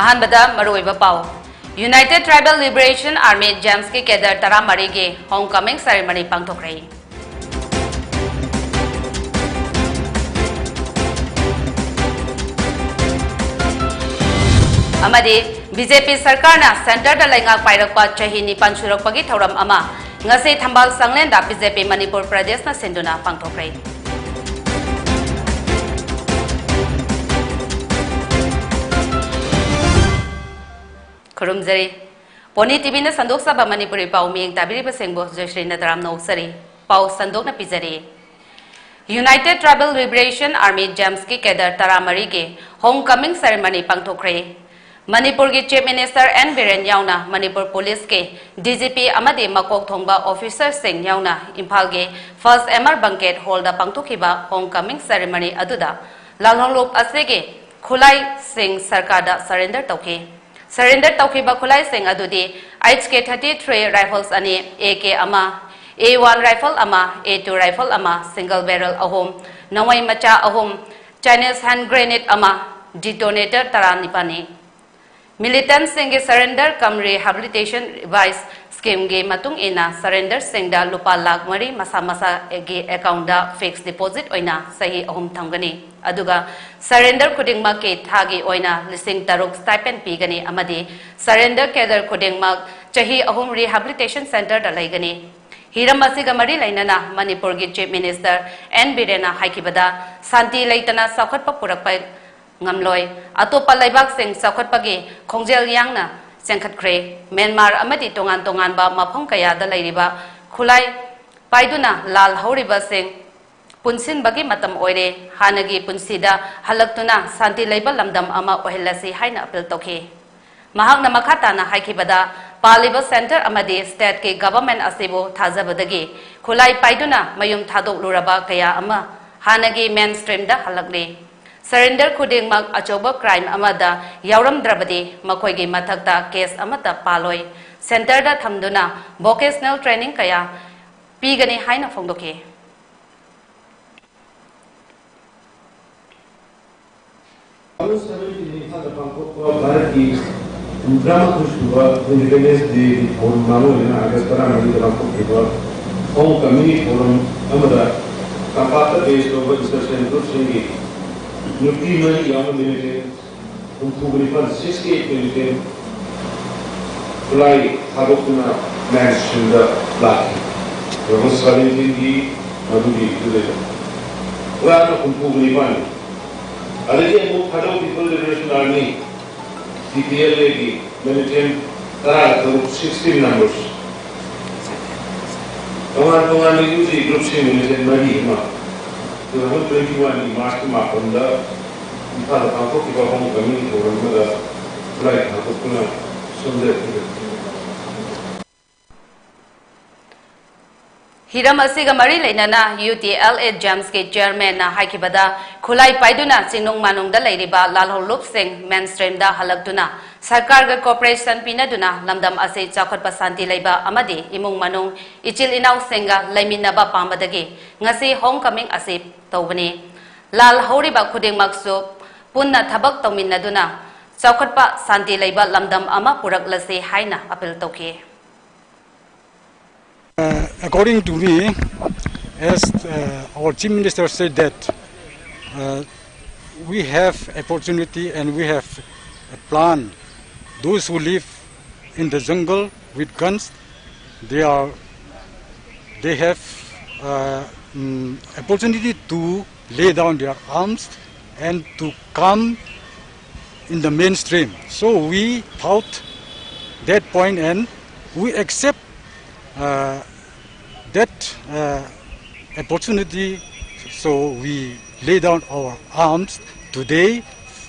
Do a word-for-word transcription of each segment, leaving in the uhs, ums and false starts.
ꯑꯍꯥꯟꯕꯗ ꯃꯔꯨꯑꯣꯏꯕ ꯄꯥꯎ꯫ United Tribal Liberation Army, JAMS ꯀꯤ cadre ꯇꯔꯥꯃꯔꯤꯒꯤ homecoming ceremony ꯄꯥꯡꯊꯣꯛꯈ꯭ꯔꯦ꯫ ꯑꯃꯗꯤ BJP ꯁꯔꯀꯥꯔꯅ centre ꯗ ꯂꯩꯉꯥꯛ ꯄꯥꯏꯔꯛꯄ ꯆꯍꯤ ꯅꯤꯄꯥꯟ ꯁꯨꯔꯛꯄꯒꯤ ꯊꯧꯔꯝ ꯑꯃ ꯉꯁꯤ ꯊꯝꯕꯥꯜ ꯁꯪꯂꯦꯟꯗ BJP ꯃꯅꯤꯄꯨꯔ ꯄ꯭ꯔꯗꯦꯁꯅ ꯁꯤꯟꯗꯨꯅ ꯄꯥꯡꯊꯣꯛꯈ꯭ꯔꯦ꯫ ꯈꯨꯔꯨꯝꯖꯔꯤ꯫ Pony TVꯅ ꯁꯟꯗꯣꯛꯆꯕ ꯃꯅꯤꯄꯨꯔꯤ ꯄꯥꯎ ꯃꯤꯠꯌꯦꯡ ꯇꯥꯕꯤꯔꯤꯕꯁꯤꯡꯕꯨ ꯖꯣꯏꯁ꯭ꯔꯤ ꯅꯇꯔꯥꯝꯅ ꯑꯣꯛꯆꯔꯤ꯫ ꯄꯥꯎ ꯁꯟꯗꯣꯛꯅ ꯄꯤꯖꯔꯤ꯫ United Tribal Liberation Army, JAMS ꯀꯤ cadre ꯇꯔꯥꯃꯔꯤꯒꯤ homecoming ceremony ꯄꯥꯡꯊꯣꯛꯈ꯭ꯔꯦ꯫ ꯃꯅꯤꯄꯨꯔꯒꯤ Chief Minister N ꯕꯤꯔꯦꯟ ꯌꯥꯎꯅ ꯃꯅꯤꯄꯨꯔ Police ꯀꯤ DGP ꯑꯃꯗꯤ ꯃꯀꯣꯛ ꯊꯣꯡꯕ officer ꯁꯤꯡ ꯌꯥꯎꯅ ꯏꯝꯐꯥꯜꯒꯤ First M R Banquet Hall ꯗ ꯄꯥꯡꯊꯣꯛꯈꯤꯕ homecoming ceremony ꯑꯗꯨꯗ ꯂꯥꯜꯍꯧꯂꯨꯞ ꯑꯁꯤꯒꯤ ꯈꯨꯠꯂꯥꯏꯁꯤꯡ ꯁꯔꯀꯥꯔꯗ surrender ꯇꯧꯈꯤ꯫ Surrender ꯇꯧꯈꯤꯕ ꯈꯨꯠꯂꯥꯏꯁꯤꯡ ꯑꯗꯨꯗꯤ H K thirty three rifles ꯑꯅꯤ, A K ꯑꯃ, A one rifle ꯑꯃ, A two rifle ꯑꯃ, single barrel ꯑꯍꯨꯝ, ꯅꯣꯡꯃꯩ ꯃꯆꯥ ꯑꯍꯨꯝ, Chinese hand grenade ꯑꯃ, detonator ꯇꯔꯥꯅꯤꯄꯥꯟꯅꯤ꯫ Militant ꯁꯤꯡꯒꯤ surrender cum rehabilitation revised scheme ꯒꯤ ꯃꯇꯨꯡ ꯏꯟꯅ surrender ꯁꯤꯡꯗ ꯂꯨꯄꯥ ꯂꯥꯈ ꯃꯔꯤ ꯃꯁꯥ ꯃꯁꯥꯒꯤ account ꯗ fixed deposit ꯑꯣꯏꯅ ꯆꯍꯤ ꯑꯍꯨꯝ ꯊꯝꯒꯅꯤ꯫ ꯑꯗꯨꯒ surrender ꯈꯨꯗꯤꯡꯃꯛꯀꯤ ꯊꯥꯒꯤ ꯑꯣꯏꯅ ꯂꯤꯁꯤꯡ ꯇꯔꯨꯛ stipend ꯄꯤꯒꯅꯤ ꯑꯃꯗꯤ surrender cadre ꯈꯨꯗꯤꯡꯃꯛ ꯆꯍꯤ ꯑꯍꯨꯝ rehabilitation centre ꯗ ꯂꯩꯒꯅꯤ꯫ ꯍꯤꯔꯝ ꯑꯁꯤꯒ ꯃꯔꯤ ꯂꯩꯅꯅ ꯃꯅꯤꯄꯨꯔꯒꯤ Chief Minister N ꯕꯤꯔꯦꯟꯅ ꯍꯥꯏꯈꯤꯕꯗ, ꯁꯥꯟꯇꯤ ꯂꯩꯇꯅ ꯆꯥꯎꯈꯠꯄ ꯄꯨꯔꯛꯄ ꯉꯝꯂꯣꯏ꯫ ꯑꯇꯣꯞꯄ ꯂꯩꯕꯥꯛꯁꯤꯡ ꯆꯥꯎꯈꯠꯄꯒꯤ ꯈꯣꯡꯖꯦꯜ ꯌꯥꯡꯅ ꯆꯦꯟꯈꯠꯈ꯭ꯔꯦ꯫ ꯃ꯭ꯌꯥꯟꯃꯥꯔ ꯑꯃꯗꯤ ꯇꯣꯉꯥꯟ ꯇꯣꯉꯥꯟꯕ ꯃꯐꯝ ꯀꯌꯥꯗ ꯂꯩꯔꯤꯕ ꯈꯨꯠꯂꯥꯏ ꯄꯥꯏꯗꯨꯅ ꯂꯥꯜ ꯍꯧꯔꯤꯕꯁꯤꯡ ꯄꯨꯟꯁꯤꯟꯕꯒꯤ ꯃꯇꯝ ꯑꯣꯏꯔꯦ꯫ ꯍꯥꯟꯅꯒꯤ ꯄꯨꯟꯁꯤꯗ ꯍꯜꯂꯛꯇꯨꯅ ꯁꯥꯟꯇꯤ ꯂꯩꯕ ꯂꯝꯗꯝ ꯑꯃ ꯑꯣꯏꯍꯜꯂꯁꯤ ꯍꯥꯏꯅ appeal ꯇꯧꯈꯤ꯫ ꯃꯍꯥꯛꯅ ꯃꯈꯥ ꯇꯥꯅ ꯍꯥꯏꯈꯤꯕꯗ, ꯄꯥꯜꯂꯤꯕ centre ꯑꯃꯗꯤ state ꯀꯤ government ꯑꯁꯤꯕꯨ ꯊꯥꯖꯕꯗꯒꯤ ꯈꯨꯠꯂꯥꯏ ꯄꯥꯏꯗꯨꯅ ꯃꯌꯨꯝ ꯊꯥꯗꯣꯛꯂꯨꯔꯕ ꯀꯌꯥ ꯑꯃ ꯍꯥꯟꯅꯒꯤ mainstream ꯗ ꯍꯜꯂꯛꯂꯤ꯫ Surrender ꯈꯨꯗꯤꯡꯃꯛ ꯑꯆꯧꯕ crime ꯑꯃꯗ ꯌꯥꯎꯔꯝꯗ꯭ꯔꯕꯗꯤ ꯃꯈꯣꯏꯒꯤ ꯃꯊꯛꯇ case ꯑꯃꯠꯇ ꯄꯥꯜꯂꯣꯏ꯫ Centre ꯗ ꯊꯝꯗꯨꯅ vocational training ꯀꯌꯥ ꯄꯤꯒꯅꯤ ꯍꯥꯏꯅ ꯐꯣꯡꯗꯣꯛꯈꯤ꯫ ꯑꯃꯁꯨꯡ ꯁꯚꯦꯟꯇꯤꯟ ꯏꯝꯐꯥꯜꯗ ꯄꯥꯡꯊꯣꯛꯄ ꯚꯥꯔꯠꯀꯤ ꯍꯨꯝꯗ꯭ꯔꯥꯃꯥꯊꯣꯏ ꯁꯨꯕ Independence Day ꯒꯤ ꯊꯧꯔꯝ ꯃꯔꯨ ꯑꯣꯏꯅ ꯑꯥꯒꯁ ꯇꯔꯥꯃꯔꯤꯗ ꯄꯥꯡꯊꯣꯛꯈꯤꯕ Home Coming ꯊꯧꯔꯝ ꯑꯃꯗ ꯇꯝꯄꯥꯛꯇ base ꯇꯧꯕ insurgent group ꯁꯤꯡꯒꯤ ꯅꯨꯄꯤ ꯃꯔꯤ ꯌꯥꯎꯅ militant ꯍꯨꯝꯐꯨꯒ ꯅꯤꯄꯥꯟ, sixty eight militant ꯈꯨꯠꯂꯥꯏ ꯊꯥꯗꯣꯛꯇꯨꯅ ꯃꯦꯟꯁꯤꯟꯗ ꯂꯥꯛꯈꯤ꯫ ꯔꯣꯃꯟ ꯁꯚꯦꯟꯇꯤꯟꯒꯤ ꯃꯗꯨꯒꯤ ꯏꯗꯨꯗ ꯄꯨꯔꯥꯅ ꯍꯨꯝꯐꯨꯒ ꯅꯤꯄꯥꯟꯅꯤ꯫ ꯑꯗꯒꯤ ꯑꯃꯨꯛ Federal People Liberation Army, T P L A ꯒꯤ militant ꯇꯔꯥ ꯇꯔꯨꯛ, sixteen members, ꯇꯣꯉꯥꯟ ꯇꯣꯉꯥꯟꯕ U G group ꯁꯤꯡ militant ꯃꯔꯤ ꯑꯃ, two thousand twenty one ꯒꯤ March ꯀꯤ ꯃꯥꯄꯟꯗ ꯏꯝꯐꯥꯜꯗ ꯄꯥꯡꯊꯣꯛꯈꯤꯕ Home Coming ꯊꯧꯔꯝ ꯑꯃꯗ ꯈꯨꯠꯂꯥꯏ ꯊꯥꯗꯣꯛꯇꯨꯅ ꯁꯣꯟꯖꯈꯤꯕꯅꯤ꯫ ꯍꯤꯔꯝ ꯑꯁꯤꯒ ꯃꯔꯤ ꯂꯩꯅꯅ U T L A JAMS ꯀꯤ chairman ꯅ ꯍꯥꯏꯈꯤꯕꯗ, ꯈꯨꯠꯂꯥꯏ ꯄꯥꯏꯗꯨꯅ ꯆꯤꯡꯅꯨꯡ ꯃꯥꯅꯨꯡꯗ ꯂꯩꯔꯤꯕ ꯂꯥꯜꯍꯧꯂꯨꯞꯁꯤꯡ mainstream ꯗ ꯍꯜꯂꯛꯇꯨꯅ ꯁꯔꯀꯥꯔꯒ cooperation ꯄꯤꯅꯗꯨꯅ ꯂꯝꯗꯝ ꯑꯁꯤ ꯆꯥꯎꯈꯠꯄ, ꯁꯥꯟꯇꯤ ꯂꯩꯕ ꯑꯃꯗꯤ ꯏꯃꯨꯡ ꯃꯅꯨꯡ, ꯏꯆꯤꯜ ꯏꯅꯥꯎꯁꯤꯡꯒ ꯂꯩꯃꯤꯟꯅꯕ ꯄꯥꯝꯕꯗꯒꯤ ꯉꯁꯤ Home Coming ꯑꯁꯤ ꯇꯧꯕꯅꯤ꯫ ꯂꯥꯜꯍꯧꯔꯤꯕ ꯈꯨꯗꯤꯡꯃꯛꯁꯨ ꯄꯨꯟꯅ ꯊꯕꯛ ꯇꯧꯃꯤꯟꯅꯗꯨꯅ ꯆꯥꯎꯈꯠꯄ, ꯁꯥꯟꯇꯤ ꯂꯩꯕ ꯂꯝꯗꯝ ꯑꯃ ꯄꯨꯔꯛꯂꯁꯤ ꯍꯥꯏꯅ appeal ꯇꯧꯈꯤ꯫ Uh, according to me, as uh, our Chief Minister said that uh, we have opportunity and we have a plan. Those who live in the jungle with guns, they are they have uh, mm, opportunity to lay down their arms and to come in the mainstream. So we thought that point and we accept uh, that uh, opportunity. So we lay down our arms today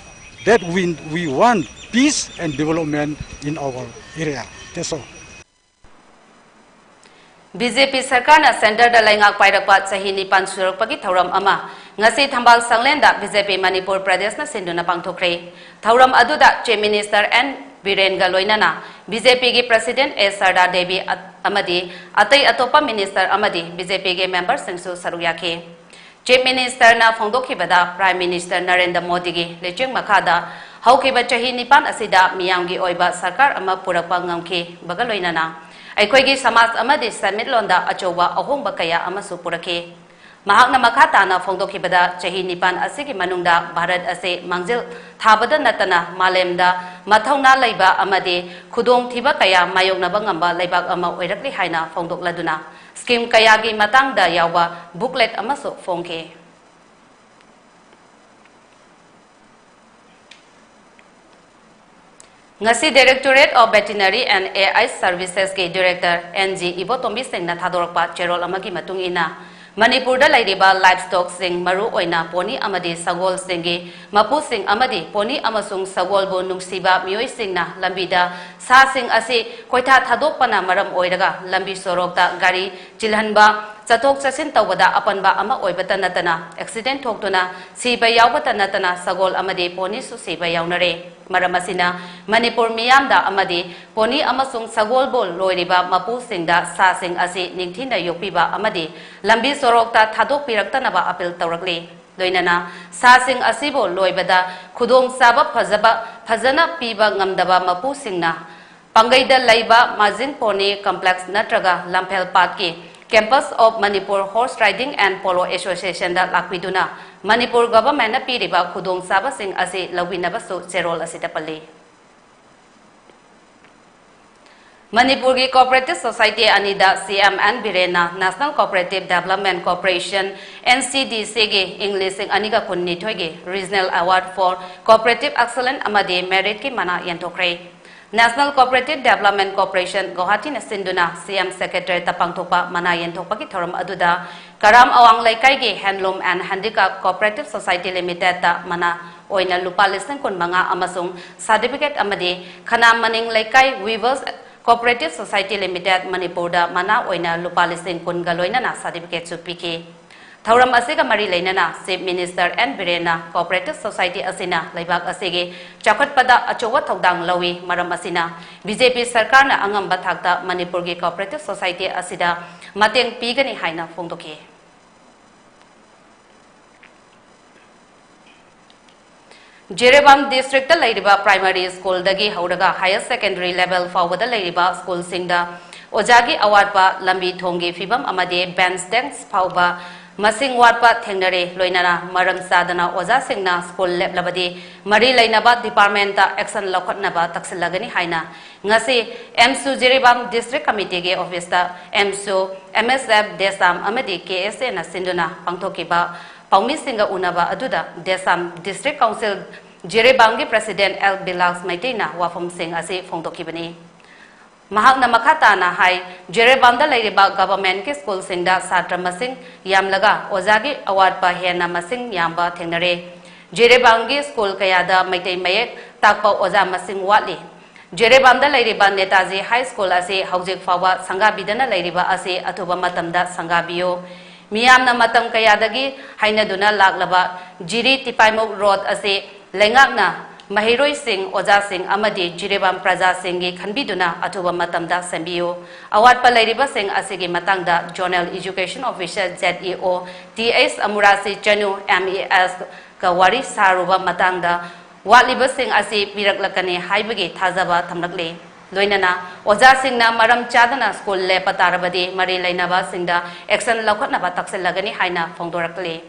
that we, we want peace and development in our area. That's all. B J P ꯁꯔꯀꯥꯔꯅ centre ꯗ ꯂꯩꯉꯥꯛ ꯄꯥꯏꯔꯛꯄ ꯆꯍꯤ ꯅꯤꯄꯥꯟ ꯁꯨꯔꯛꯄꯒꯤ ꯊꯧꯔꯝ ꯑꯃ ꯉꯁꯤ ꯊꯝꯕꯥꯜ ꯁꯪꯂꯦꯟꯗ B J P Manipur ꯄ꯭ꯔꯗꯦꯁꯅ ꯁꯤꯟꯗꯨꯅ ꯄꯥꯡꯊꯣꯛꯈ꯭ꯔꯦ꯫ ꯊꯧꯔꯝ ꯑꯗꯨꯗ Chief Minister N ꯕꯤꯔꯦꯟꯒ ꯂꯣꯏꯅꯅ B J P ꯒꯤ President A ꯁꯔꯗꯥ ꯗꯦꯕꯤ ꯑ-, ꯑꯃꯗꯤ ꯑꯇꯩ ꯑꯇꯣꯞꯄ minister ꯑꯃꯗꯤ B J P ꯒꯤ member ꯁꯤꯡꯁꯨ ꯁꯔꯨꯛ ꯌꯥꯈꯤ꯫ Chief Minister ꯅ ꯐꯣꯡꯗꯣꯛꯈꯤꯕꯗ, Prime Minister ꯅꯔꯦꯟꯗ꯭ꯔ ꯃꯣꯗꯤꯒꯤ ꯂꯩꯆꯤꯡ ꯃꯈꯥꯗ ꯍꯧꯈꯤꯕ ꯆꯍꯤ ꯅꯤꯄꯥꯟ ꯑꯁꯤꯗ ꯃꯤꯌꯥꯝꯒꯤ ꯑꯣꯏꯕ ꯁꯔꯀꯥꯔ ꯑꯃ ꯄꯨꯔꯛꯄ ꯉꯝꯈꯤꯕꯒ ꯂꯣꯏꯅꯅ ꯑꯩꯈꯣꯏꯒꯤ ꯁꯃꯥꯖ ꯑꯃꯗꯤ ꯁꯦꯟꯃꯤꯠꯂꯣꯟꯗ ꯑꯆꯧꯕ ꯑꯍꯣꯡꯕ ꯀꯌꯥ ꯑꯃꯁꯨ ꯄꯨꯔꯛꯈꯤ꯫ ꯃꯍꯥꯛꯅ ꯃꯈꯥ ꯇꯥꯅ ꯐꯣꯡꯗꯣꯛꯈꯤꯕꯗ, ꯆꯍꯤ ꯅꯤꯄꯥꯟ ꯑꯁꯤꯒꯤ ꯃꯅꯨꯡꯗ ꯚꯥꯔꯠ ꯑꯁꯤ ꯃꯥꯡꯖꯤꯜ ꯊꯥꯕꯗ ꯅꯠꯇꯅ ꯃꯥꯂꯦꯝꯗ ꯃꯊꯧꯅꯥ ꯂꯩꯕ ꯑꯃꯗꯤ ꯈꯨꯗꯣꯡꯊꯤꯕ ꯀꯌꯥ ꯃꯥꯌꯣꯛꯅꯕ ꯉꯝꯕ ꯂꯩꯕꯥꯛ ꯑꯃ ꯑꯣꯏꯔꯛꯂꯤ ꯍꯥꯏꯅ ꯐꯣꯡꯗꯣꯛꯂꯗꯨꯅ, ꯁ꯭ꯀꯤꯝ ꯀꯌꯥꯒꯤ ꯃꯇꯥꯡꯗ ꯌꯥꯎꯕ ꯕꯨꯛꯂꯦꯠ ꯑꯃꯁꯨ ꯐꯣꯡꯈꯤ꯫ ꯉꯁꯤ Directorate of Veterinary and A I Servicesꯀꯤ Director N G ꯏꯕꯣꯇꯣꯝꯕꯤ ꯁꯤꯡꯅ ꯊꯥꯗꯣꯔꯛꯄ ꯆꯦꯔꯣꯜ ꯑꯃꯒꯤ ꯃꯇꯨꯡ ꯏꯟꯅ, ꯃꯅꯤꯄꯨꯔꯗ ꯂꯩꯔꯤꯕ livestockꯁꯤꯡ, ꯃꯔꯨ ꯑꯣꯏꯅ pony ꯑꯃꯗꯤ ꯁꯒꯣꯜꯁꯤꯡꯒꯤ ꯃꯄꯨꯁꯤꯡ ꯑꯃꯗꯤ pony ꯑꯃꯁꯨꯡ ꯁꯒꯣꯜꯕꯨ ꯅꯨꯡꯁꯤꯕ ꯃꯤꯑꯣꯏꯁꯤꯡꯅ ꯂꯝꯕꯤꯗ ꯁꯥꯁꯤꯡ ꯑꯁꯤ ꯀꯣꯏꯊꯥ ꯊꯥꯗꯣꯛꯄꯅ ꯃꯔꯝ ꯑꯣꯏꯔꯒ ꯂꯝꯕꯤ ꯁꯣꯔꯣꯛꯇ ꯒꯥꯔꯤ ꯆꯤꯜꯍꯟꯕ, ꯆꯠꯊꯣꯛ ꯆꯠꯁꯤꯟ ꯇꯧꯕꯗ ꯑꯄꯟꯕ ꯑꯃ ꯑꯣꯏꯕꯇ ꯅꯠꯇꯅ accident ꯊꯣꯛꯇꯨꯅ ꯁꯤꯕ ꯌꯥꯎꯕꯇ ꯅꯠꯇꯅ ꯁꯒꯣꯜ ꯑꯃꯗꯤ ponyꯁꯨ ꯁꯤꯕ ꯌꯥꯎꯅꯔꯦ꯫ ꯃꯔꯝ ꯑꯁꯤꯅ ꯃꯅꯤꯄꯨꯔ ꯃꯤꯌꯥꯝꯗ ꯑꯃꯗꯤ pony ꯑꯃꯁꯨꯡ ꯁꯒꯣꯜꯕꯨ ꯂꯣꯏꯔꯤꯕ ꯃꯄꯨꯁꯤꯡꯗ ꯁꯥꯁꯤꯡ ꯑꯁꯤ ꯅꯤꯡꯊꯤꯅ ꯌꯣꯛꯄꯤꯕ ꯑꯃꯗꯤ ꯂꯝꯕꯤ ꯁꯣꯔꯣꯛꯇ ꯊꯥꯗꯣꯛꯄꯤꯔꯛꯇꯅꯕ appeal ꯇꯧꯔꯛꯂꯤ꯫ ꯂꯣꯏꯅꯅ ꯁꯥꯁꯤꯡ ꯑꯁꯤꯕꯨ ꯂꯣꯏꯕꯗ ꯈꯨꯗꯣꯡꯆꯥꯕ ꯐꯖꯕ, ꯐꯖꯅ ꯄꯤꯕ ꯉꯝꯗꯕ ꯃꯄꯨꯁꯤꯡꯅ ꯄꯥꯡꯒꯩꯗ ꯂꯩꯕ Margin Pony Complex ꯅꯠꯇ꯭ꯔꯒ ꯂꯝꯐꯦꯜ ꯄꯥꯠꯀꯤ Campus of Manipur Horse Riding and Polo Associationꯗ ꯂꯥꯛꯄꯤꯗꯨꯅ Manipur governmentꯅ ꯄꯤꯔꯤꯕ ꯈꯨꯗꯣꯡꯆꯥꯕꯁꯤꯡ ꯑꯁꯤ ꯂꯧꯕꯤꯅꯕꯁꯨ ꯆꯦꯔꯣꯜ ꯑꯁꯤꯗ ꯄꯜꯂꯤ꯫ ꯃꯅꯤꯄꯨꯔꯒꯤ cooperative society ꯑꯅꯤꯗ C M N ꯕꯤꯔꯦꯟꯅ National Cooperative Development Corporation, N C D Cꯒꯤ ꯏꯪ ꯂꯤꯁꯤꯡ ꯑꯅꯤꯒ ꯀꯨꯟꯅꯤꯊꯣꯏꯒꯤ Regional Award for Cooperative Excellence ꯑꯃꯗꯤ Meritꯀꯤ ꯃꯅꯥ ꯌꯦꯟꯊꯣꯛꯈ꯭ꯔꯦ꯫ National Cooperative Development Corporation ꯒꯧꯍꯥꯇꯤꯅ ꯁꯤꯟꯗꯨꯅ C M Secretariatꯇ ꯄꯥꯡꯊꯣꯛꯄ ꯃꯅꯥ ꯌꯦꯟꯊꯣꯛꯄꯒꯤ ꯊꯧꯔꯝ ꯑꯗꯨꯗ ꯀꯔꯥꯝ ꯑꯋꯥꯡ ꯂꯩꯀꯥꯏꯒꯤ Handloom and Handicraft Cooperative Society Limitedꯇ ꯃꯅꯥ ꯑꯣꯏꯅ ꯂꯨꯄꯥ ꯂꯤꯁꯤꯡ ꯀꯨꯟꯃꯉꯥ ꯑꯃꯁꯨꯡ certificate ꯑꯃꯗꯤ ꯈꯅꯥꯝ ꯃꯅꯤꯡ ꯂꯩꯀꯥꯏ Weavers Cooperative Society Limited ꯃꯅꯤꯄꯨꯔꯗ ꯃꯅꯥ ꯑꯣꯏꯅ ꯂꯨꯄꯥ ꯂꯤꯁꯤꯡ ꯀꯨꯟꯒ ꯂꯣꯏꯅꯅ certificateꯁꯨ ꯄꯤꯈꯤ꯫ ꯊꯧꯔꯝ ꯑꯁꯤꯒ ꯃꯔꯤ ꯂꯩꯅꯅ Chief Minister N ꯕꯤꯔꯦꯟꯅ cooperative society ꯑꯁꯤꯅ ꯂꯩꯕꯥꯛ ꯑꯁꯤꯒꯤ ꯆꯥꯎꯈꯠꯄꯗ ꯑꯆꯧꯕ ꯊꯧꯗꯥꯡ ꯂꯧꯏ, ꯃꯔꯝ ꯑꯁꯤꯅ B J P ꯁꯔꯀꯥꯔꯅ ꯑꯉꯝꯕ ꯊꯥꯛꯇ ꯃꯅꯤꯄꯨꯔꯒꯤ cooperative society ꯑꯁꯤꯗ ꯃꯇꯦꯡ ꯄꯤꯒꯅꯤ ꯍꯥꯏꯅ ꯐꯣꯡꯗꯣꯛꯈꯤ꯫ ꯖꯤꯔꯤꯕꯥꯝ ꯗꯤꯁꯇ꯭ꯔꯤꯛꯇ ꯂꯩꯔꯤꯕ ꯄ꯭ꯔꯥꯏꯃꯥꯔꯤ ꯁ꯭ꯀꯨꯜꯗꯒꯤ ꯍꯧꯔꯒ ꯍꯥꯌꯔ ꯁꯦꯀꯦꯟꯗꯔꯤ ꯂꯦꯚꯦꯜ ꯐꯥꯎꯕꯗ ꯂꯩꯔꯤꯕ ꯁ꯭ꯀꯨꯜꯁꯤꯡꯗ ꯑꯣꯖꯥꯒꯤ ꯑꯋꯥꯠꯄ, ꯂꯝꯕꯤ ꯊꯣꯡꯒꯤ ꯐꯤꯕꯝ ꯑꯃꯗꯤ ꯕꯦꯟꯆ ꯗꯦꯁꯛ ꯐꯥꯎꯕ ꯃꯁꯤꯡ ꯋꯥꯠꯄ ꯊꯦꯡꯅꯔꯦ꯫ ꯂꯣꯏꯅꯅ ꯃꯔꯝ ꯆꯥꯗꯅ ꯑꯣꯖꯥꯁꯤꯡꯅ ꯁ꯭ꯀꯨꯜ ꯂꯦꯞꯂꯕꯗꯤ ꯃꯔꯤ ꯂꯩꯅꯕ ꯗꯤꯄꯥꯔꯠꯃꯦꯟꯇ ꯑꯦꯛꯁꯟ ꯂꯧꯈꯠꯅꯕ ꯇꯛꯁꯤꯜꯂꯒꯅꯤ ꯍꯥꯏꯅ ꯉꯁꯤ ꯑꯦꯝꯁꯨ ꯖꯤꯔꯤꯕꯥꯝ ꯗꯤꯁꯇ꯭ꯔꯤꯛ ꯀꯃꯤꯇꯤꯒꯤ ꯑꯣꯐꯤꯁꯇ ꯑꯦꯝꯁꯨ, ꯑꯦꯝ ꯑꯦꯁ ꯑꯦꯐ, ꯗꯦꯁꯥꯝ ꯑꯃꯗꯤ ꯀꯦ ꯑꯦꯁ ꯑꯦꯅ ꯁꯤꯟꯗꯨꯅ ꯄꯥꯡꯊꯣꯛꯈꯤꯕ ꯄꯥꯎꯃꯤꯁꯤꯡꯒ ꯎꯅꯕ ꯑꯗꯨꯗ ꯗꯦꯁꯥꯝ ꯗꯤꯁꯇ꯭ꯔꯤꯛ ꯀꯥꯎꯟꯁꯤꯜ ꯖꯤꯔꯤꯕꯥꯝꯒꯤ ꯄ꯭ꯔꯦꯁꯤꯗꯦꯟ ꯑꯦꯜ ꯕꯤꯂꯥꯁ ꯃꯩꯇꯩꯅ ꯋꯥꯐꯝꯁꯤꯡ ꯑꯁꯤ ꯐꯣꯡꯗꯣꯛꯈꯤꯕꯅꯤ꯫ ꯃꯍꯥꯛꯅ ꯃꯈꯥ ꯇꯥꯅ ꯍꯥꯏ, ꯖꯤꯔꯤꯕꯥꯝꯗ ꯂꯩꯔꯤꯕ ꯒꯚꯔꯟꯃꯦꯟꯠꯀꯤ ꯁ꯭ꯀꯨꯜꯁꯤꯡꯗ ꯁꯥꯇ꯭ꯔ ꯃꯁꯤꯡ ꯌꯥꯝꯂꯒ ꯑꯣꯖꯥꯒꯤ ꯑꯋꯥꯠꯄ ꯍꯦꯟꯅ ꯃꯁꯤꯡ ꯌꯥꯝꯕ ꯊꯦꯡꯅꯔꯦ꯫ ꯖꯤꯔꯤꯕꯥꯝꯒꯤ ꯁ꯭ꯀꯨꯜ ꯀꯌꯥꯗ ꯃꯩꯇꯩ ꯃꯌꯦꯛ ꯇꯥꯛꯄ ꯑꯣꯖꯥ ꯃꯁꯤꯡ ꯋꯥꯠꯂꯤ꯫ ꯖꯤꯔꯤꯕꯥꯝꯗ ꯂꯩꯔꯤꯕ ꯅꯦꯇꯥꯖꯤ ꯍꯥꯏ ꯁ꯭ꯀꯨꯜ ꯑꯁꯤ ꯍꯧꯖꯤꯛ ꯐꯥꯎꯕ ꯁꯪꯒꯥꯕꯤꯗꯅ ꯂꯩꯔꯤꯕ ꯑꯁꯤ ꯑꯊꯨꯕ ꯃꯇꯝꯗ ꯁꯪꯒꯥꯕꯤꯌꯨ꯫ ꯃꯤꯌꯥꯝꯅ ꯃꯇꯝ ꯀꯌꯥꯗꯒꯤ ꯍꯥꯏꯅꯗꯨꯅ ꯂꯥꯛꯂꯕ ꯖꯤꯔꯤ ꯇꯤꯄꯥꯏꯃꯨꯛ ꯔꯣꯗ ꯑꯁꯤ ꯂꯩꯉꯥꯛꯅ ꯃꯍꯩꯔꯣꯏꯁꯤꯡ, ꯑꯣꯖꯥꯁꯤꯡ ꯑꯃꯗꯤ ꯖꯤꯔꯤꯕꯥꯝ ꯄ꯭ꯔꯖꯥꯁꯤꯡꯒꯤ ꯈꯟꯕꯤꯗꯨꯅ ꯑꯊꯨꯕ ꯃꯇꯝꯗ ꯁꯦꯝꯕꯤꯌꯨ꯫ ꯑꯋꯥꯠꯄ ꯂꯩꯔꯤꯕꯁꯤꯡ ꯑꯁꯤꯒꯤ ꯃꯇꯥꯡꯗ Zonal Education Officer, Z E O, T H Amurasi Chanu, M E S, ꯀ ꯋꯥꯔꯤ ꯁꯥꯔꯨꯕ ꯃꯇꯥꯡꯗ ꯋꯥꯠꯂꯤꯕꯁꯤꯡ ꯑꯁꯤ ꯄꯤꯔꯛꯂꯛꯀꯅꯤ ꯍꯥꯏꯕꯒꯤ ꯊꯥꯖꯕ ꯊꯝꯂꯛꯂꯤ꯫ ꯂꯣꯏꯅꯅ ꯑꯣꯖꯥꯁꯤꯡꯅ ꯃꯔꯝ ꯆꯥꯗꯅ ꯁ꯭ꯀꯨꯜ ꯂꯦꯞꯄ ꯇꯥꯔꯕꯗꯤ ꯃꯔꯤ ꯂꯩꯅꯕꯁꯤꯡꯗ ꯑꯦꯛꯁꯟ ꯂꯧꯈꯠꯅꯕ ꯇꯛꯁꯤꯜꯂꯒꯅꯤ ꯍꯥꯏꯅ ꯐꯣꯡꯗꯣꯔꯛꯂꯤ꯫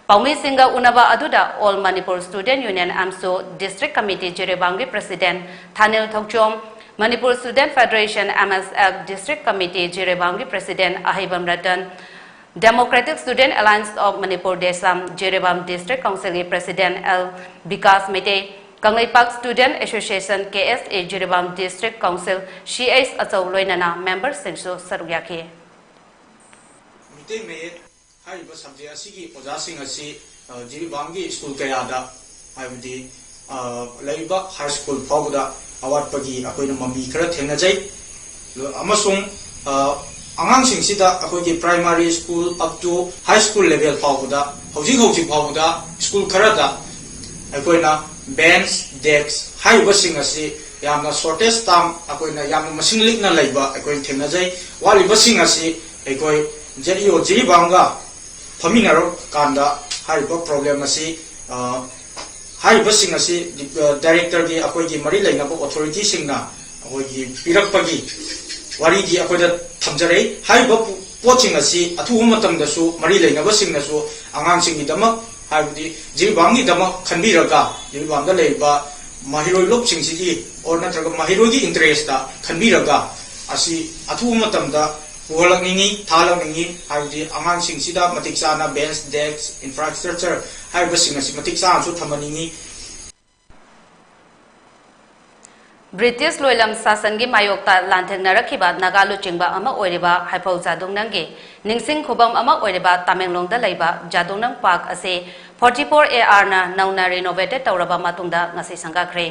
ꯄꯥꯎꯃꯤꯁꯤꯡꯒ ꯎꯅꯕ ꯑꯗꯨꯗ All Manipur Student Union, AMSU, District Committee ꯖꯤꯔꯤꯕꯥꯝꯒꯤ President Thanil Thouchom, Manipur Student Federation, M S F, District Committee ꯖꯤꯔꯤꯕꯥꯝꯒꯤ President Aheibam Ratan, Democratic Student Alliance of Manipur, Desam, Jiribam District Council ꯒꯤ President L Bikash Meitei, Kangleipak Student Association, K S A, Jiribam District Council, C H Achou ꯂꯣꯏꯅꯅ member ꯁꯤꯡꯁꯨ ꯁꯔꯨꯛ ꯌꯥꯈꯤ꯫ ꯃꯤꯇꯩ ꯃꯌꯦꯛ ꯍꯥꯏꯔꯤꯕ subject ꯑꯁꯤꯒꯤ ꯑꯣꯖꯥꯁꯤꯡ ꯑꯁꯤ, ꯑ, ꯖꯤꯔꯤꯕꯥꯝꯒꯤ ꯁ꯭ꯀꯨꯜ ꯀꯌꯥꯗ, ꯍꯥꯏꯕꯗꯤ, ꯑ, ꯂꯩꯔꯤꯕ high school ꯐꯥꯎꯕꯗ ꯑꯋꯥꯠꯄꯒꯤ ꯑꯩꯈꯣꯏꯅ ꯃꯃꯤ ꯈꯔ ꯊꯦꯡꯅꯖꯩ꯫ ꯂꯣ-, ꯑꯃꯁꯨꯡ, ꯑ, ꯑꯉꯥꯡꯁꯤꯡꯁꯤꯗ ꯑꯩꯈꯣꯏꯒꯤ primary school up to high school level ꯐꯥꯎꯕꯗ, ꯍꯧꯖꯤꯛ ꯍꯧꯖꯤꯛ ꯐꯥꯎꯕꯗ ꯁ꯭ꯀꯨꯜ ꯈꯔꯗ ꯑꯩꯈꯣꯏꯅ bench, desk ꯍꯥꯏꯔꯤꯕꯁꯤꯡ ꯑꯁꯤ ꯌꯥꯝꯅ shortage ꯇꯥꯝ, ꯑꯩꯈꯣꯏꯅ ꯌꯥꯝꯅ ꯃꯁꯤꯡ ꯂꯤꯛꯅ ꯂꯩꯕ ꯑꯩꯈꯣꯏꯅ ꯊꯦꯡꯅꯖꯩ꯫ ꯋꯥꯠꯂꯤꯕꯁꯤꯡ ꯑꯁꯤ ꯑꯩꯈꯣꯏ ꯖꯦꯠ ꯏ ꯑꯣ ꯖꯤꯔꯤꯕꯥꯝꯒ ꯐꯝꯃꯤꯟꯅꯔꯀꯥꯟꯗ ꯍꯥꯏꯔꯤꯕ problem ꯑꯁꯤ, ꯑ, ꯍꯥꯏꯔꯤꯕꯁꯤꯡ ꯑꯁꯤ ꯗꯥꯏꯔꯦꯛꯇꯔꯒꯤ ꯑꯩꯈꯣꯏꯒꯤ ꯃꯔꯤ ꯂꯩꯅꯕ ꯑꯣꯊꯣꯔꯤꯇꯤꯁꯤꯡꯅ ꯑꯩꯈꯣꯏꯒꯤ ꯄꯤꯔꯛꯄꯒꯤ ꯋꯥꯔꯤꯗꯤ ꯑꯩꯈꯣꯏꯗ ꯊꯝꯖꯔꯛꯏ꯫ ꯍꯥꯏꯔꯤꯕ ꯄꯣꯠꯁꯤꯡ ꯑꯁꯤ ꯑꯊꯨꯕ ꯃꯇꯝꯗꯁꯨ ꯃꯔꯤ ꯂꯩꯅꯕꯁꯤꯡꯅꯁꯨ ꯑꯉꯥꯡꯁꯤꯡꯒꯤꯗꯃꯛ, ꯍꯥꯏꯕꯗꯤ ꯖꯤꯔꯤꯕꯥꯝꯒꯤꯗꯃꯛ ꯈꯟꯕꯤꯔꯒ, ꯖꯤꯔꯤꯕꯥꯝꯗ ꯂꯩꯔꯤꯕ ꯃꯍꯩꯔꯣꯏ ꯂꯨꯞꯁꯤꯡꯁꯤꯒꯤ ꯑꯣꯔ ꯅꯠꯇ꯭ꯔꯒ ꯃꯍꯩꯔꯣꯏꯒꯤ ꯏꯟꯇꯔꯦꯁꯇ ꯈꯟꯕꯤꯔꯒ ꯑꯁꯤ ꯑꯊꯨꯕ ꯃꯇꯝꯗ ꯄꯨꯍꯜꯂꯛꯅꯤꯡꯉꯤ, ꯊꯥꯍꯜꯂꯛꯅꯤꯡꯉꯤ꯫ ꯍꯥꯏꯕꯗꯤ ꯑꯉꯥꯡꯁꯤꯡꯁꯤꯗ ꯃꯇꯤꯛ ꯆꯥꯅ ꯕꯦꯟꯁ, ꯗꯦꯁ꯭ꯛ, ꯏꯟꯐ꯭ꯔꯥꯁ꯭ꯇ꯭ꯔꯛꯆꯔ ꯍꯥꯏꯔꯤꯕꯁꯤꯡ ꯑꯁꯤ ꯃꯇꯤꯛ ꯆꯥꯅꯁꯨ ꯊꯝꯍꯟꯅꯤꯡꯉꯤ꯫ ꯕ꯭ꯔꯤꯇꯤꯁ ꯂꯣꯏꯂꯝ ꯁꯥꯁꯟꯒꯤ ꯃꯥꯌꯣꯛꯇ ꯂꯥꯟꯊꯦꯡꯅꯔꯛꯈꯤꯕ ꯅꯥꯒꯥ ꯂꯨꯆꯤꯡꯕ ꯑꯃ ꯑꯣꯏꯔꯤꯕ ꯍꯥꯏꯐꯧ ꯖꯥꯗꯨꯡꯅꯪꯒꯤ ꯅꯤꯡꯁꯤꯡ ꯈꯨꯕꯝ ꯑꯃ ꯑꯣꯏꯔꯤꯕ ꯇꯥꯃꯦꯡꯂꯣꯡꯗ ꯂꯩꯕ ꯖꯥꯗꯨꯡꯅꯪ ꯄꯥꯔꯛ ꯑꯁꯤ ꯐꯣꯔꯇꯤ ꯐꯣꯔ ꯑꯦ ꯑꯥꯔꯅ ꯅꯧꯅ ꯔꯤꯅꯣꯚꯦꯇꯦꯠ ꯇꯧꯔꯕ ꯃꯇꯨꯡꯗ ꯉꯁꯤ ꯁꯪꯒꯥꯈ꯭ꯔꯦ꯫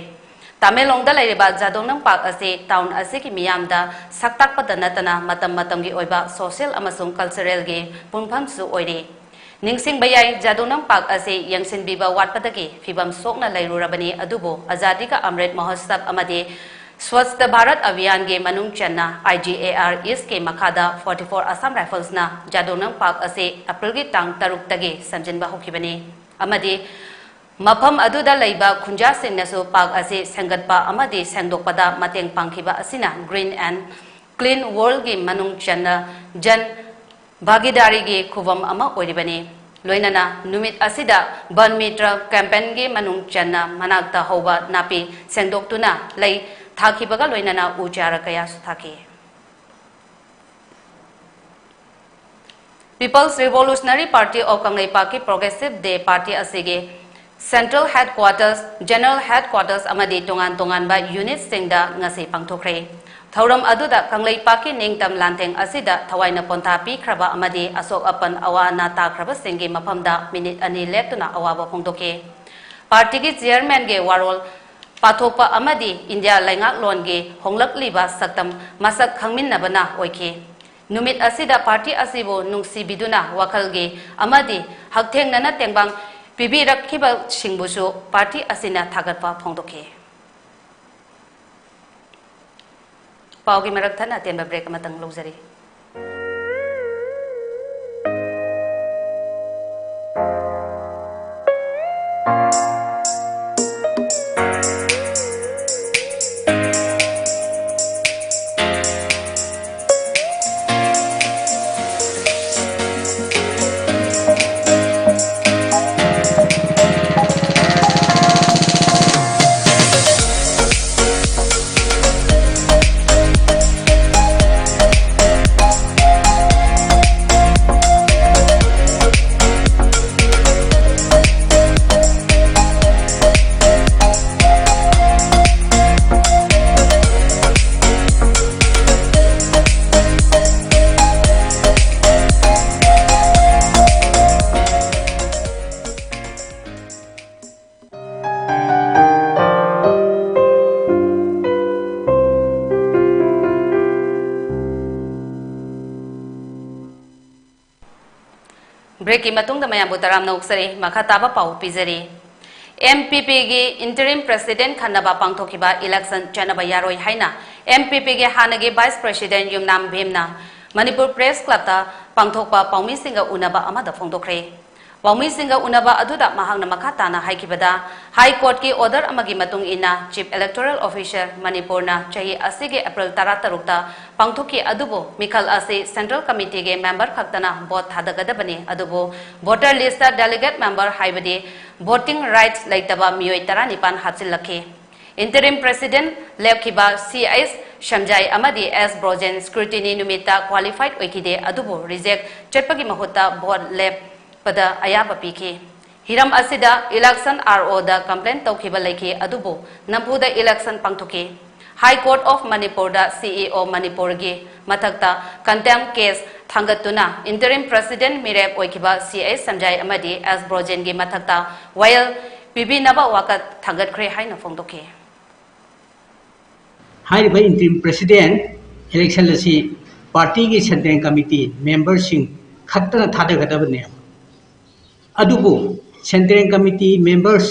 ꯇꯥꯃꯦꯡꯂꯣꯡꯗ ꯂꯩꯔꯤꯕ ꯖꯥꯗꯨꯡꯅꯪ ꯄꯥꯔꯛ ꯑꯁꯤ ꯇꯥꯎꯟ ꯑꯁꯤꯒꯤ ꯃꯤꯌꯥꯝꯗ ꯁꯛ ꯇꯥꯛꯄꯗ ꯅꯠꯇꯅ ꯃꯇꯝ ꯃꯇꯝꯒꯤ ꯑꯣꯏꯕ ꯁꯣꯁꯤꯌꯦꯜ ꯑꯃꯁꯨꯡ ꯀꯜꯆꯔꯦꯜꯒꯤ ꯄꯨꯡꯐꯝꯁꯨ ꯑꯣꯏꯔꯤ꯫ ꯅꯤꯡꯁꯤꯡꯕ ꯌꯥꯏ, ꯖꯥꯗꯨꯡꯅꯪ ꯄꯥꯔꯛ ꯑꯁꯤ ꯌꯦꯡꯁꯤꯟꯕꯤꯕ ꯋꯥꯠꯄꯗꯒꯤ ꯐꯤꯕꯝ ꯁꯣꯛꯅ ꯂꯩꯔꯨꯔꯕꯅꯤ, ꯑꯗꯨꯕꯨ ꯑꯖꯥꯗꯤ ꯀꯥ ꯑꯃ꯭ꯔꯤꯠ ꯃꯍꯣꯠꯁꯕ ꯑꯃꯗꯤ ꯁ꯭ꯋꯆꯇ ꯚꯥꯔꯠ ꯑꯚꯤꯌꯥꯟꯒꯤ ꯃꯅꯨꯡ ꯆꯟꯅ ꯑꯥꯏ ꯖꯤ ꯑꯦ ꯑꯥꯔ ꯏꯁꯀꯤ ꯃꯈꯥꯗ ꯐꯣꯔꯇꯤ ꯐꯣꯔ ꯑꯁꯥꯝ ꯔꯥꯏꯐꯜꯁꯅ ꯖꯥꯗꯨꯡꯅꯪ ꯄꯥꯔꯛ ꯑꯁꯤ ꯑꯦꯄ꯭ꯔꯤꯜꯒꯤ ꯇꯥꯡ ꯇꯔꯨꯛꯇꯒꯤ ꯁꯦꯝꯖꯤꯟꯕ ꯍꯧꯈꯤꯕꯅꯤ ꯑꯃꯗꯤ ꯃꯐꯝ ꯑꯗꯨꯗ ꯂꯩꯕ ꯈꯨꯟꯖꯥꯁꯤꯡꯅꯁꯨ ꯄꯥꯔꯛ ꯑꯁꯤ ꯁꯦꯝꯒꯠꯄ ꯑꯃꯗꯤ ꯁꯦꯡꯗꯣꯛꯄꯗ ꯃꯇꯦꯡ ꯄꯥꯡꯈꯤꯕ ꯑꯁꯤꯅ Green and Clean Worldꯒꯤ ꯃꯅꯨꯡ ꯆꯟꯅ ꯖꯟ ꯚꯥꯒꯤꯗꯥꯔꯤꯒꯤ ꯈꯨꯕꯝ ꯑꯃ ꯑꯣꯏꯔꯤꯕꯅꯤ꯫ ꯂꯣꯏꯅꯅ ꯅꯨꯃꯤꯠ ꯑꯁꯤꯗ ꯕꯟ ꯃꯤꯇ꯭ꯔ ꯀꯦꯝꯄꯦꯟꯒꯤ ꯃꯅꯨꯡ ꯆꯟꯅ ꯃꯅꯥꯛꯇ ꯍꯧꯕ ꯅꯥꯄꯤ ꯁꯦꯡꯗꯣꯛꯇꯨꯅ ꯂꯩ ꯊꯥꯈꯤꯕꯒ ꯂꯣꯏꯅꯅ ꯎ ꯆꯥꯔ ꯀꯌꯥꯁꯨ ꯊꯥꯈꯤ꯫ People's Revolutionary Party of ꯀꯪꯂꯩꯄꯥꯛꯀꯤ Progressive Day Party ꯑꯁꯤꯒꯤ Central Headquarters, General Headquarters ꯑꯃꯗꯤ ꯇꯣꯉꯥꯟ ꯇꯣꯉꯥꯟꯕ unitꯁꯤꯡꯗ ꯉꯁꯤ ꯄꯥꯡꯊꯣꯛꯈ꯭ꯔꯦ꯫ ꯊꯧꯔꯝ ꯑꯗꯨꯗ ꯀꯪꯂꯩꯄꯥꯛꯀꯤ ꯅꯤꯡꯇꯝ ꯂꯥꯟꯊꯦꯡ ꯑꯁꯤꯗ ꯊꯋꯥꯏꯅ ꯄꯣꯟꯊꯥ ꯄꯤꯈ꯭ꯔꯕ ꯑꯃꯗꯤ ꯑꯁꯣꯛ ꯑꯄꯟ ꯑꯋꯥ ꯑꯅꯥ ꯇꯥꯈ꯭ꯔꯕꯁꯤꯡꯒꯤ ꯃꯐꯝꯗ ꯃꯤꯅꯤꯠ ꯑꯅꯤ ꯂꯦꯞꯇꯨꯅ ꯑꯋꯥꯕ ꯐꯣꯡꯗꯣꯛꯈꯤ꯫ ꯄꯥꯔꯇꯤꯒꯤ ꯆꯤꯌꯔꯃꯦꯟꯒꯤ ꯋꯥꯔꯣꯜ ꯄꯥꯊꯣꯛꯄ ꯑꯃꯗꯤ ꯏꯟꯗꯤꯌꯥ ꯂꯩꯉꯥꯛꯂꯣꯟꯒꯤ ꯍꯣꯡꯂꯛꯂꯤꯕ ꯁꯛꯇꯝ ꯃꯁꯛ ꯈꯪꯃꯤꯟꯅꯕꯅ ꯑꯣꯏꯈꯤ꯫ ꯅꯨꯃꯤꯠ ꯑꯁꯤꯗ ꯄꯥꯔꯇꯤ ꯑꯁꯤꯕꯨ ꯅꯨꯡꯁꯤꯕꯤꯗꯨꯅ ꯋꯥꯈꯜꯒꯤ ꯑꯃꯗꯤ ꯍꯛꯊꯦꯡꯅꯅ ꯇꯦꯡꯕꯥꯡ ꯄꯤꯕꯤꯔꯛꯈꯤꯕꯁꯤꯡꯕꯨꯁꯨ ꯄꯥꯔꯇꯤ ꯑꯁꯤꯅ ꯊꯥꯒꯠꯄ ꯐꯣꯡꯗꯣꯛꯈꯤ꯫ ꯄꯥꯎꯒꯤ ꯃꯔꯛ ꯊꯠꯅ ꯑꯇꯦꯟꯕ ꯕ꯭ꯔꯦꯛ ꯑꯃꯇꯪ ꯂꯧꯖꯔꯤ꯫ Break ꯀꯤ ꯃꯇꯨꯡꯗ ꯃꯌꯥꯝꯕꯨ ꯇꯔꯥꯝꯅ ꯑꯣꯛꯆꯔꯤ꯫ ꯃꯈꯥ ꯇꯥꯕ ꯄꯥꯎ ꯄꯤꯖꯔꯤ꯫ M P P ꯒꯤ interim president ꯈꯟꯅꯕ ꯄꯥꯡꯊꯣꯛꯈꯤꯕ election ꯆꯠꯅꯕ ꯌꯥꯔꯣꯏ ꯍꯥꯏꯅ M P P ꯒꯤ ꯍꯥꯟꯅꯒꯤ vice president ꯌꯨꯝꯅꯥꯝ ꯚꯤꯝꯅ ꯃꯅꯤꯄꯨꯔ Press Club ꯇ ꯄꯥꯡꯊꯣꯛꯄ ꯄꯥꯎꯃꯤꯁꯤꯡꯒ ꯎꯅꯕ ꯑꯃꯗ ꯐꯣꯡꯗꯣꯛꯈ꯭ꯔꯦ꯫ ꯄꯥꯎꯃꯤꯁꯤꯡꯒ ꯎꯅꯕ ꯑꯗꯨꯗ ꯃꯍꯥꯛꯅ ꯃꯈꯥ ꯇꯥꯅ ꯍꯥꯏꯈꯤꯕꯗ, High Court ꯀꯤ order ꯑꯃꯒꯤ ꯃꯇꯨꯡ ꯏꯟꯅ Chief Electoral Officer ꯃꯅꯤꯄꯨꯔꯅ ꯆꯍꯤ ꯑꯁꯤꯒꯤ April ꯇꯔꯥꯇꯔꯨꯛꯇ ꯄꯥꯡꯊꯣꯛꯈꯤ, ꯑꯗꯨꯕꯨ ꯃꯤꯈꯜ ꯑꯁꯤ Central Committee ꯒꯤ member ꯈꯛꯇꯅ vote ꯊꯥꯗꯒꯗꯕꯅꯤ, ꯑꯗꯨꯕꯨ voter list ꯇ delegate member ꯍꯥꯏꯕꯗꯤ voting rights ꯂꯩꯇꯕ ꯃꯤꯑꯣꯏ ꯇꯔꯥꯅꯤꯄꯥꯟ ꯍꯥꯞꯆꯤꯜꯂꯛꯈꯤ꯫ Interim president ꯂꯦꯞꯈꯤꯕ C H ꯁꯝꯖꯥꯏ ꯑꯃꯗꯤ S ꯕ꯭ꯔꯣꯖꯦꯟ scrutiny ꯅꯨꯃꯤꯠꯇ qualified ꯑꯣꯏꯈꯤꯗꯦ, ꯑꯗꯨꯕꯨ reject ꯆꯠꯄꯒꯤ ꯃꯍꯨꯠꯇ vote ꯂꯦꯞꯄꯗ ꯑꯌꯥꯕ ꯄꯤꯈꯤ꯫ ꯍꯤꯔꯝ ꯑꯁꯤꯗ election R O ꯗ complain ꯇꯧꯈꯤꯕ ꯂꯩꯈꯤ, ꯑꯗꯨꯕꯨ ꯅꯝꯐꯨꯗ election ꯄꯥꯡꯊꯣꯛꯈꯤ꯫ High Court of ꯃꯅꯤꯄꯨꯔꯗ C E O ꯃꯅꯤꯄꯨꯔꯒꯤ ꯃꯊꯛꯇ contempt case ꯊꯥꯡꯒꯠꯇꯨꯅ interim president ꯃꯤꯔꯦꯞ ꯑꯣꯏꯈꯤꯕ C H ꯁꯝꯖꯥꯏ ꯑꯃꯗꯤ S ꯕ꯭ꯔꯣꯖꯦꯟꯒꯤ ꯃꯊꯛꯇ ꯋꯥꯌꯦꯜ ꯄꯤꯕꯤꯅꯕ ꯋꯥꯀꯠ ꯊꯥꯡꯒꯠꯈ꯭ꯔꯦ ꯍꯥꯏꯅ ꯐꯣꯡꯗꯣꯛꯈꯤ꯫ ꯍꯥꯏꯔꯤꯕ interim president election ꯑꯁꯤ party ꯒꯤ central committee member ꯁꯤꯡ ꯈꯛꯇꯅ ꯊꯥꯗꯒꯗꯕꯅꯤ꯫ ꯑꯗꯨꯕꯨ central committee members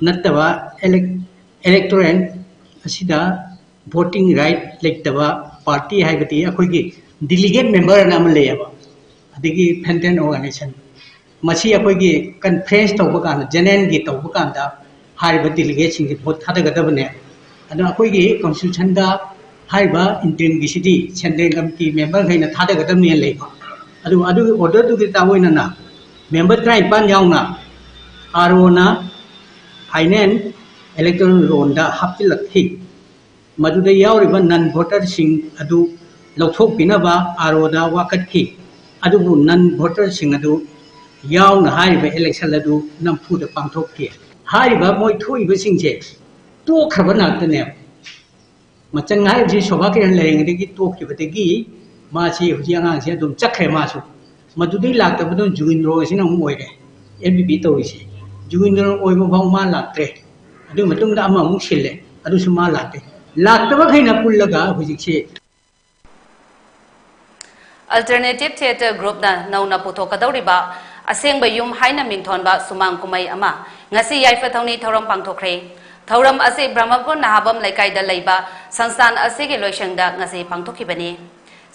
ꯅꯠꯇꯕ elec- electorate ꯑꯁꯤꯗ voting right ꯂꯩꯇꯕ party ꯍꯥꯏꯕꯗꯤ ꯑꯩꯈꯣꯏꯒꯤ delegate member ꯑꯅ ꯑꯃ ꯂꯩꯌꯦꯕ, ꯑꯗꯒꯤ federal organization, ꯃꯁꯤ ꯑꯩꯈꯣꯏꯒꯤ conference ꯇꯧꯕ ꯀꯥꯟꯗ, general ꯒꯤ ꯇꯧꯕ ꯀꯥꯟꯗ ꯍꯥꯏꯔꯤꯕ delegate ꯁꯤꯡꯁꯤ vote ꯊꯥꯗꯒꯗꯕꯅꯦ꯫ ꯑꯗꯣ ꯑꯩꯈꯣꯏꯒꯤ constitution ꯗ ꯍꯥꯏꯔꯤꯕ interim ꯒꯤꯁꯤꯗꯤ central committee member ꯈꯩꯅ ꯊꯥꯗꯒꯗꯕꯅꯦꯅ ꯂꯩꯕ꯫ ꯑꯗꯨ ꯑꯗꯨꯒꯤ order ꯗꯨꯒꯤ ꯇꯥꯛꯑꯣꯏꯅꯅ member ꯇꯔꯥꯅꯤꯄꯥꯟ ꯌꯥꯎꯅ R O ꯅ final electoral roll ꯗ ꯍꯥꯞꯆꯤꯜꯂꯛꯈꯤ꯫ ꯃꯗꯨꯗ ꯌꯥꯎꯔꯤꯕ non voter ꯁꯤꯡ ꯑꯗꯨ ꯂꯧꯊꯣꯛꯄꯤꯅꯕ R O ꯗ ꯋꯥꯀꯠꯈꯤ꯫ ꯑꯗꯨꯕꯨ non voter ꯁꯤꯡ ꯑꯗꯨ ꯌꯥꯎꯅ ꯍꯥꯏꯔꯤꯕ election ꯑꯗꯨ ꯅꯝꯐꯨꯗ ꯄꯥꯡꯊꯣꯛꯈꯤ꯫ ꯍꯥꯏꯔꯤꯕ ꯃꯣꯏ ꯊꯣꯛꯏꯕꯁꯤꯡꯁꯦ ꯇꯣꯛꯈ꯭ꯔꯕ ꯉꯥꯛꯇꯅꯦꯕ꯫ ꯃꯆꯟ ꯍꯥꯏꯔꯤꯕꯁꯤ ꯁꯣꯚꯥ ꯀꯤꯔꯟ ꯂꯩꯔꯤꯉꯩꯗꯒꯤ ꯇꯣꯛꯈꯤꯕꯗꯒꯤ ꯃꯥꯁꯤ ꯍꯧꯖꯤꯛ ꯑꯉꯥꯡꯁꯤ ꯑꯗꯨꯝ ꯆꯠꯈ꯭ꯔꯦ꯫ ꯃꯥꯁꯨ ꯃꯗꯨꯗꯒꯤ ꯂꯥꯛꯇꯕꯗꯨꯅ ꯖꯨꯒꯤꯟꯗ꯭ꯔꯣ ꯑꯁꯤꯅ ꯑꯃꯨꯛ ꯑꯣꯏꯔꯦ꯫ M P P ꯇꯧꯔꯤꯁꯦ ꯖꯨꯒꯤꯟꯗ꯭ꯔꯣ ꯑꯣꯏꯕ ꯐꯥꯎ ꯃꯥ ꯂꯥꯛꯇ꯭ꯔꯦ꯫ ꯑꯗꯨꯒꯤ ꯃꯇꯨꯡꯗ ꯑꯃꯃꯨꯛ ꯁꯤꯜꯂꯦ, ꯑꯗꯨꯁꯨ ꯃꯥ ꯂꯥꯛꯇꯦ꯫ ꯂꯥꯛꯇꯕꯈꯩꯅ ꯄꯨꯜꯂꯒ ꯍꯧꯖꯤꯛꯁꯦ Alternative Theatre Group ꯅ ꯅꯧꯅ ꯄꯨꯊꯣꯛꯀꯗꯧꯔꯤꯕ ꯑꯁꯦꯡꯕ ꯌꯨꯝ ꯍꯥꯏꯅ ꯃꯤꯡꯊꯣꯟꯕ ꯁꯨꯃꯥꯡ ꯀꯨꯝꯍꯩ ꯑꯃ ꯉꯁꯤ ꯌꯥꯏꯐ ꯊꯧꯅꯤ ꯊꯧꯔꯝ ꯄꯥꯡꯊꯣꯛꯈ꯭ꯔꯦ꯫ ꯊꯧꯔꯝ ꯑꯁꯤ ꯕ꯭ꯔꯍꯃꯄꯨꯔ ꯅꯍꯥꯕꯝ ꯂꯩꯀꯥꯏꯗ ꯂꯩꯕ ꯁꯪꯁꯊꯥꯟ ꯑꯁꯤꯒꯤ ꯂꯣꯏꯁꯪꯗ ꯉꯁꯤ ꯄꯥꯡꯊꯣꯛꯈꯤꯕꯅꯤ꯫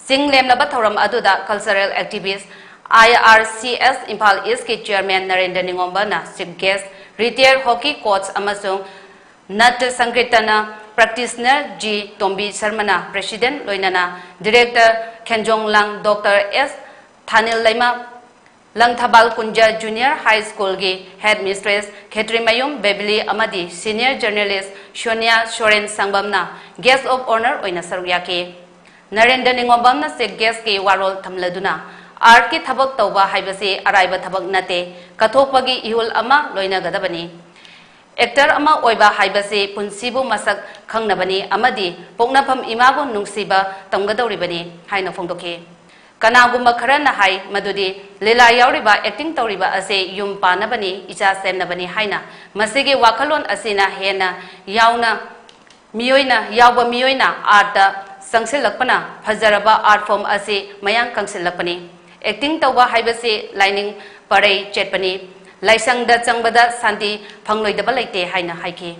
ꯆꯤꯡ ꯂꯦꯝꯂꯕ ꯊꯧꯔꯝ ꯑꯗꯨꯗ cultural activist, I R C S Imphal ꯏꯁꯀꯤ chairman Narendra ꯅꯤꯉꯣꯝꯕꯝꯅ chief guest, retired hockey coach ꯑꯃꯁꯨꯡ ꯅꯠꯇ ꯁꯪꯀꯤꯔꯇꯅ practitioner ꯖꯤ ꯇꯣꯝꯕꯤ ꯁꯔꯃꯅ president, ꯂꯣꯏꯅꯅ director ꯈꯦꯟꯖꯣꯡꯂꯥꯡ ꯗꯣꯛꯇꯔ ꯑꯦꯁ ꯊꯥꯅꯤꯜ ꯂꯩꯃ, ꯂꯪꯊꯕꯥꯜ ꯀꯨꯟꯖ Junior High Schoolꯒꯤ headmistress ꯈꯦꯇ꯭ꯔꯤꯃꯌꯨꯝ ꯕꯦꯕꯤꯂꯤ ꯑꯃꯗꯤ senior journalist Sonia ꯁꯣꯔꯦꯟ ꯁꯪꯕꯝꯅ guest of honour ꯑꯣꯏꯅ ꯁꯔꯨꯛ ꯌꯥꯈꯤ꯫ ꯅꯔꯦꯟꯗ꯭ꯔ ꯅꯤꯉꯣꯝꯕꯝꯅ chief guestꯀꯤ ꯋꯥꯔꯣꯜ ꯊꯝꯂꯗꯨꯅ, artꯀꯤ ꯊꯕꯛ ꯇꯧꯕ ꯍꯥꯏꯕꯁꯤ ꯑꯔꯥꯏꯕ ꯊꯕꯛ ꯅꯠꯇꯦ, ꯀꯠꯊꯣꯛꯄꯒꯤ ꯏꯍꯨꯜ ꯑꯃ ꯂꯣꯏꯅꯒꯗꯕꯅꯤ꯫ Actor ꯑꯃ ꯑꯣꯏꯕ ꯍꯥꯏꯕꯁꯤ ꯄꯨꯟꯁꯤꯕꯨ ꯃꯁꯛ ꯈꯪꯅꯕꯅꯤ ꯑꯃꯗꯤ ꯄꯣꯛꯅꯐꯝ ꯏꯃꯥꯕꯨ ꯅꯨꯡꯁꯤꯕ ꯇꯝꯒꯗꯧꯔꯤꯕꯅꯤ ꯍꯥꯏꯅ ꯐꯣꯡꯗꯣꯛꯈꯤ꯫ ꯀꯅꯥꯒꯨꯝꯕ ꯈꯔꯅ ꯍꯥꯏ ꯃꯗꯨꯗꯤ ꯂꯤꯂꯥ ꯌꯥꯎꯔꯤꯕ, acting ꯇꯧꯔꯤꯕ ꯑꯁꯤ ꯌꯨꯝ ꯄꯥꯟꯅꯕꯅꯤ, ꯏꯆꯥ ꯁꯦꯝꯅꯕꯅꯤ ꯍꯥꯏꯅ꯫ ꯃꯁꯤꯒꯤ ꯋꯥꯈꯜꯂꯣꯟ ꯑꯁꯤꯅ ꯍꯦꯟꯅ ꯌꯥꯎꯅ ꯃꯤꯑꯣꯏꯅ, ꯌꯥꯎꯕ ꯃꯤꯑꯣꯏꯅ artꯇ ꯆꯪꯁꯤꯜꯂꯛꯄꯅ ꯐꯖꯔꯕ art form ꯑꯁꯤ ꯃꯌꯥꯡ ꯀꯪꯁꯤꯜꯂꯛꯄꯅꯤ꯫ Acting ꯇꯧꯕ ꯍꯥꯏꯕꯁꯤ ꯂꯥꯏꯅꯤꯡ ꯄꯔꯩ ꯆꯦꯠꯄꯅꯤ꯫ ꯂꯥꯏꯁꯪꯗ ꯆꯪꯕꯗ ꯁꯥꯟꯇꯤ ꯐꯪꯂꯣꯏꯗꯕ ꯂꯩꯇꯦ ꯍꯥꯏꯅ ꯍꯥꯏꯈꯤ꯫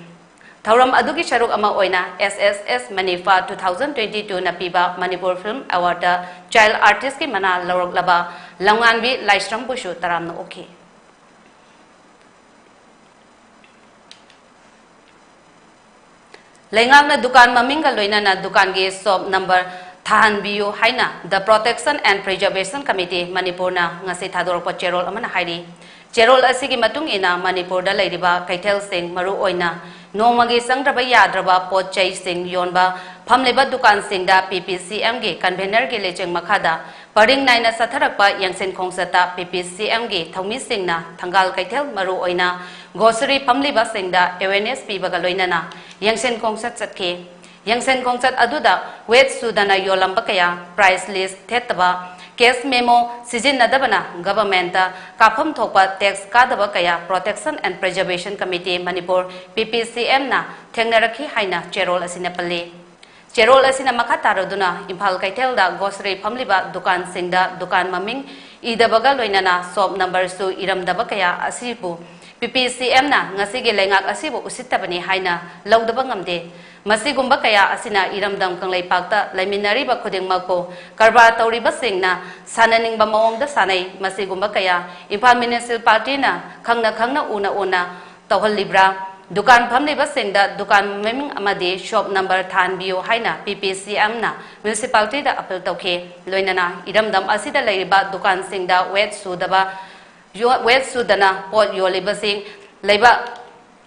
ꯊꯧꯔꯝ ꯑꯗꯨꯒꯤ ꯁꯔꯨꯛ ꯑꯃ ꯑꯣꯏꯅ S S S Manipha two thousand twenty twoꯅ ꯄꯤꯕ Manipur Film Awardꯇ child artistꯀꯤ ꯃꯅꯥ ꯂꯧꯔꯛꯂꯕ ꯂꯝꯉꯥꯟꯕꯤ ꯂꯥꯏꯁ꯭ꯔꯝꯕꯨꯁꯨ ꯇꯔꯥꯝꯅ ꯑꯣꯛꯈꯤ꯫ ꯂꯩꯉꯥꯛꯅ ꯗꯨꯀꯥꯟ ꯃꯃꯤꯡꯒ ꯂꯣꯏꯅꯅ ꯗꯨꯀꯥꯟꯒꯤ shop number ꯊꯥꯍꯟꯕꯤꯌꯨ ꯍꯥꯏꯅ The Protection and Preservation Committee ꯃꯅꯤꯄꯨꯔꯅ ꯉꯁꯤ ꯊꯥꯗꯣꯔꯛꯄ ꯆꯦꯔꯣꯜ ꯑꯃꯅ ꯍꯥꯏꯔꯤ꯫ ꯆꯦꯔꯣꯜ ꯑꯁꯤꯒꯤ ꯃꯇꯨꯡ ꯏꯟꯅ ꯃꯅꯤꯄꯨꯔꯗ ꯂꯩꯔꯤꯕ ꯀꯩꯊꯦꯜꯁꯤꯡ, ꯃꯔꯨꯑꯣꯏꯅ ꯅꯣꯡꯃꯒꯤ ꯆꯪꯗ꯭ꯔꯕ ꯌꯥꯗ꯭ꯔꯕ ꯄꯣꯠ ꯆꯩꯁꯤꯡ ꯌꯣꯟꯕ ꯐꯝꯂꯤꯕ ꯗꯨꯀꯥꯟꯁꯤꯡꯗ P P C Mꯒꯤ convenerꯒꯤ ꯂꯩꯆꯦꯡ ꯃꯈꯥꯗ ꯄꯔꯤꯡ ꯅꯥꯏꯅ ꯆꯠꯊꯔꯛꯄ ꯌꯦꯡꯁꯤꯟ ꯈꯣꯡꯆꯠꯇ P P C Mꯒꯤ ꯊꯧꯃꯤꯁꯤꯡꯅ ꯊꯪꯒꯥꯜ ꯀꯩꯊꯦꯜ, ꯃꯔꯨꯑꯣꯏꯅ grocery ꯐꯝꯂꯤꯕꯁꯤꯡꯗ awareness ꯄꯤꯕꯒ ꯂꯣꯏꯅꯅ ꯌꯦꯡꯁꯤꯟ ꯈꯣꯡꯆꯠ ꯆꯠꯈꯤ꯫ ꯌꯦꯡꯁꯤꯟ ꯈꯣꯡꯆꯠ ꯑꯗꯨꯗ weight ꯁꯨꯗꯅ ꯌꯣꯜꯂꯝꯕ ꯀꯌꯥ, price list ꯊꯦꯠꯇꯕ, cash memo ꯁꯤꯖꯤꯟꯅꯗꯕꯅ governmentꯇ ꯀꯥꯞꯐꯝ ꯊꯣꯛꯄ tax ꯀꯥꯗꯕ ꯀꯌꯥ Protection and Preservation Committee Manipur, P P C Mꯅ ꯊꯦꯡꯅꯔꯛꯈꯤ ꯍꯥꯏꯅ ꯆꯦꯔꯣꯜ ꯑꯁꯤꯅ ꯄꯜꯂꯤ꯫ ꯆꯦꯔꯣꯜ ꯑꯁꯤꯅ ꯃꯈꯥ ꯇꯥꯔꯗꯨꯅ ꯏꯝꯐꯥꯜ ꯀꯩꯊꯦꯜꯗ grocery ꯐꯝꯂꯤꯕ ꯗꯨꯀꯥꯟꯁꯤꯡꯗ ꯗꯨꯀꯥꯟ ꯃꯃꯤꯡ ꯏꯗꯕꯒ ꯂꯣꯏꯅꯅ ꯁꯣꯞ ꯅꯝꯕꯔꯁꯨ ꯏꯔꯝꯗꯕ ꯀꯌꯥ ꯑꯁꯤꯕꯨ ꯄꯤ ꯄꯤ ꯁꯤ ꯑꯦꯝꯅ ꯉꯁꯤꯒꯤ ꯂꯩꯉꯥꯛ ꯑꯁꯤꯕꯨ ꯎꯁꯤꯠꯇꯕꯅꯤ ꯍꯥꯏꯅ ꯂꯧꯗꯕ ꯉꯝꯗꯦ꯫ ꯃꯁꯤꯒꯨꯝꯕ ꯀꯌꯥ ꯑꯁꯤꯅ ꯏꯔꯝꯗꯝ ꯀꯪꯂꯩꯄꯥꯛꯇ ꯂꯩꯃꯤꯟꯅꯔꯤꯕ ꯈꯨꯗꯤꯡꯃꯛꯄꯨ ꯀꯔꯕꯥꯔ ꯇꯧꯔꯤꯕꯁꯤꯡꯅ ꯁꯥꯟꯅꯅꯤꯡꯕ ꯃꯑꯣꯡꯗ ꯁꯥꯟꯅꯩ꯫ ꯃꯁꯤꯒꯨꯝꯕ ꯀꯌꯥ ꯏꯝꯐꯥꯜ ꯃ꯭ꯌꯨꯅꯤꯁꯤꯄꯥꯂꯤꯇꯤꯅ ꯈꯪꯅ ꯈꯪꯅ ꯎꯅ ꯎꯅ ꯇꯧꯍꯜꯂꯤꯕ꯭ꯔꯥ? ꯗꯨꯀꯥꯟ ꯐꯝꯂꯤꯕꯁꯤꯡꯗ ꯗꯨꯀꯥꯟ ꯃꯃꯤꯡ ꯑꯃꯗꯤ ꯁꯣꯞ ꯅꯝꯕꯔ ꯊꯥꯍꯟꯕꯤꯌꯨ ꯍꯥꯏꯅ ꯄꯤ ꯄꯤ ꯁꯤ ꯑꯦꯝꯅ ꯃ꯭ꯌꯨꯅꯤꯁꯤꯄꯥꯂꯤꯇꯤꯗ ꯑꯄꯤꯜ ꯇꯧꯈꯤ꯫ ꯂꯣꯏꯅꯅ ꯏꯔꯝꯗꯝ ꯑꯁꯤꯗ ꯂꯩꯔꯤꯕ ꯗꯨꯀꯥꯟꯁꯤꯡꯗ ꯋꯦꯠ ꯁꯨꯗꯕ, ꯌꯣ-, ꯋꯦꯠ ꯁꯨꯗꯅ ꯄꯣꯠ ꯌꯣꯜꯂꯤꯕꯁꯤꯡ ꯂꯩꯕ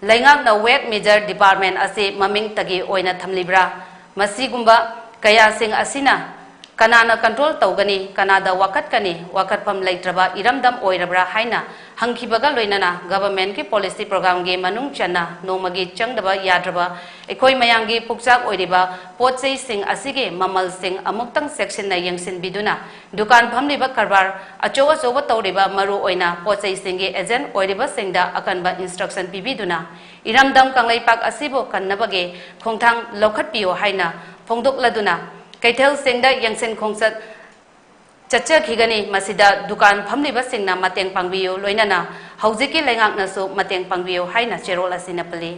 ꯂꯩꯉꯥꯛꯅ ꯋꯦꯠ ꯃꯦꯖꯔ ꯗꯤꯄꯥꯔꯠꯃꯦꯟ ꯑꯁꯤ ꯃꯃꯤꯡꯇꯒꯤ ꯑꯣꯏꯅ ꯊꯝꯂꯤꯕ꯭ꯔꯥ? ꯃꯁꯤꯒꯨꯝꯕ ꯀꯌꯥꯁꯤꯡ ꯑꯁꯤꯅ ꯀꯅꯥꯅ ꯀꯟꯇ꯭ꯔꯣꯜ ꯇꯧꯒꯅꯤ? ꯀꯅꯥꯗ ꯋꯥꯀꯠꯀꯅꯤ? ꯋꯥꯀꯠꯐꯝ ꯂꯩꯇ꯭ꯔꯕ ꯏꯔꯝꯗꯝ ꯑꯣꯏꯔꯕ꯭ꯔꯥ ꯍꯥꯏꯅ ꯍꯪꯈꯤꯕꯒ ꯂꯣꯏꯅꯅ ꯒꯚꯔꯟꯃꯦꯟꯠꯀꯤ ꯄꯣꯂꯤꯁꯤ ꯄ꯭ꯔꯣꯒ꯭ꯔꯥꯝꯒꯤ ꯃꯅꯨꯡ ꯆꯟꯅ ꯅꯣꯡꯃꯒꯤ ꯆꯪꯗꯕ ꯌꯥꯗ꯭ꯔꯕ ꯑꯩꯈꯣꯏ ꯃꯌꯥꯝꯒꯤ ꯄꯨꯛꯆꯥꯛ ꯑꯣꯏꯔꯤꯕ ꯄꯣꯠ ꯆꯩꯁꯤꯡ ꯑꯁꯤꯒꯤ ꯃꯃꯜꯁꯤꯡ ꯑꯃꯨꯛꯇꯪ ꯆꯦꯛꯁꯤꯟꯅ ꯌꯦꯡꯁꯤꯟꯕꯤꯗꯨꯅ ꯗꯨꯀꯥꯟ ꯐꯝꯂꯤꯕ ꯀꯔꯕꯥꯔ ꯑꯆꯧ ꯑꯆꯧꯕ ꯇꯧꯔꯤꯕ ꯃꯔꯨ ꯑꯣꯏꯅ ꯄꯣꯠ ꯆꯩꯁꯤꯡꯒꯤ ꯑꯦꯖꯦꯟꯠ ꯑꯣꯏꯔꯤꯕꯁꯤꯡꯗ ꯑꯀꯟꯕ ꯏꯟꯁꯇ꯭ꯔꯛꯁꯟ ꯄꯤꯕꯤꯗꯨꯅ ꯏꯔꯝꯗꯝ ꯀꯪꯂꯩꯄꯥꯛ ꯑꯁꯤꯕꯨ ꯀꯟꯅꯕꯒꯤ ꯈꯣꯡꯊꯥꯡ ꯂꯧꯈꯠꯄꯤꯌꯨ ꯍꯥꯏꯅ ꯐꯣꯡꯗꯣꯛꯂꯗꯨꯅ ꯀꯩꯊꯦꯜꯁꯤꯡꯗ ꯌꯦꯡꯁꯤꯟ ꯈꯣꯡꯆꯠ ꯆꯠꯆꯈꯤꯒꯅꯤ꯫ ꯃꯁꯤꯗ ꯗꯨꯀꯥꯟ ꯐꯝꯂꯤꯕꯁꯤꯡꯅ ꯃꯇꯦꯡ ꯄꯥꯡꯕꯤꯌꯨ, ꯂꯣꯏꯅꯅ ꯍꯧꯖꯤꯛꯀꯤ ꯂꯩꯉꯥꯛꯅꯁꯨ ꯃꯇꯦꯡ ꯄꯥꯡꯕꯤꯌꯨ ꯍꯥꯏꯅ ꯆꯦꯔꯣꯜ ꯑꯁꯤꯅ ꯄꯜꯂꯤ꯫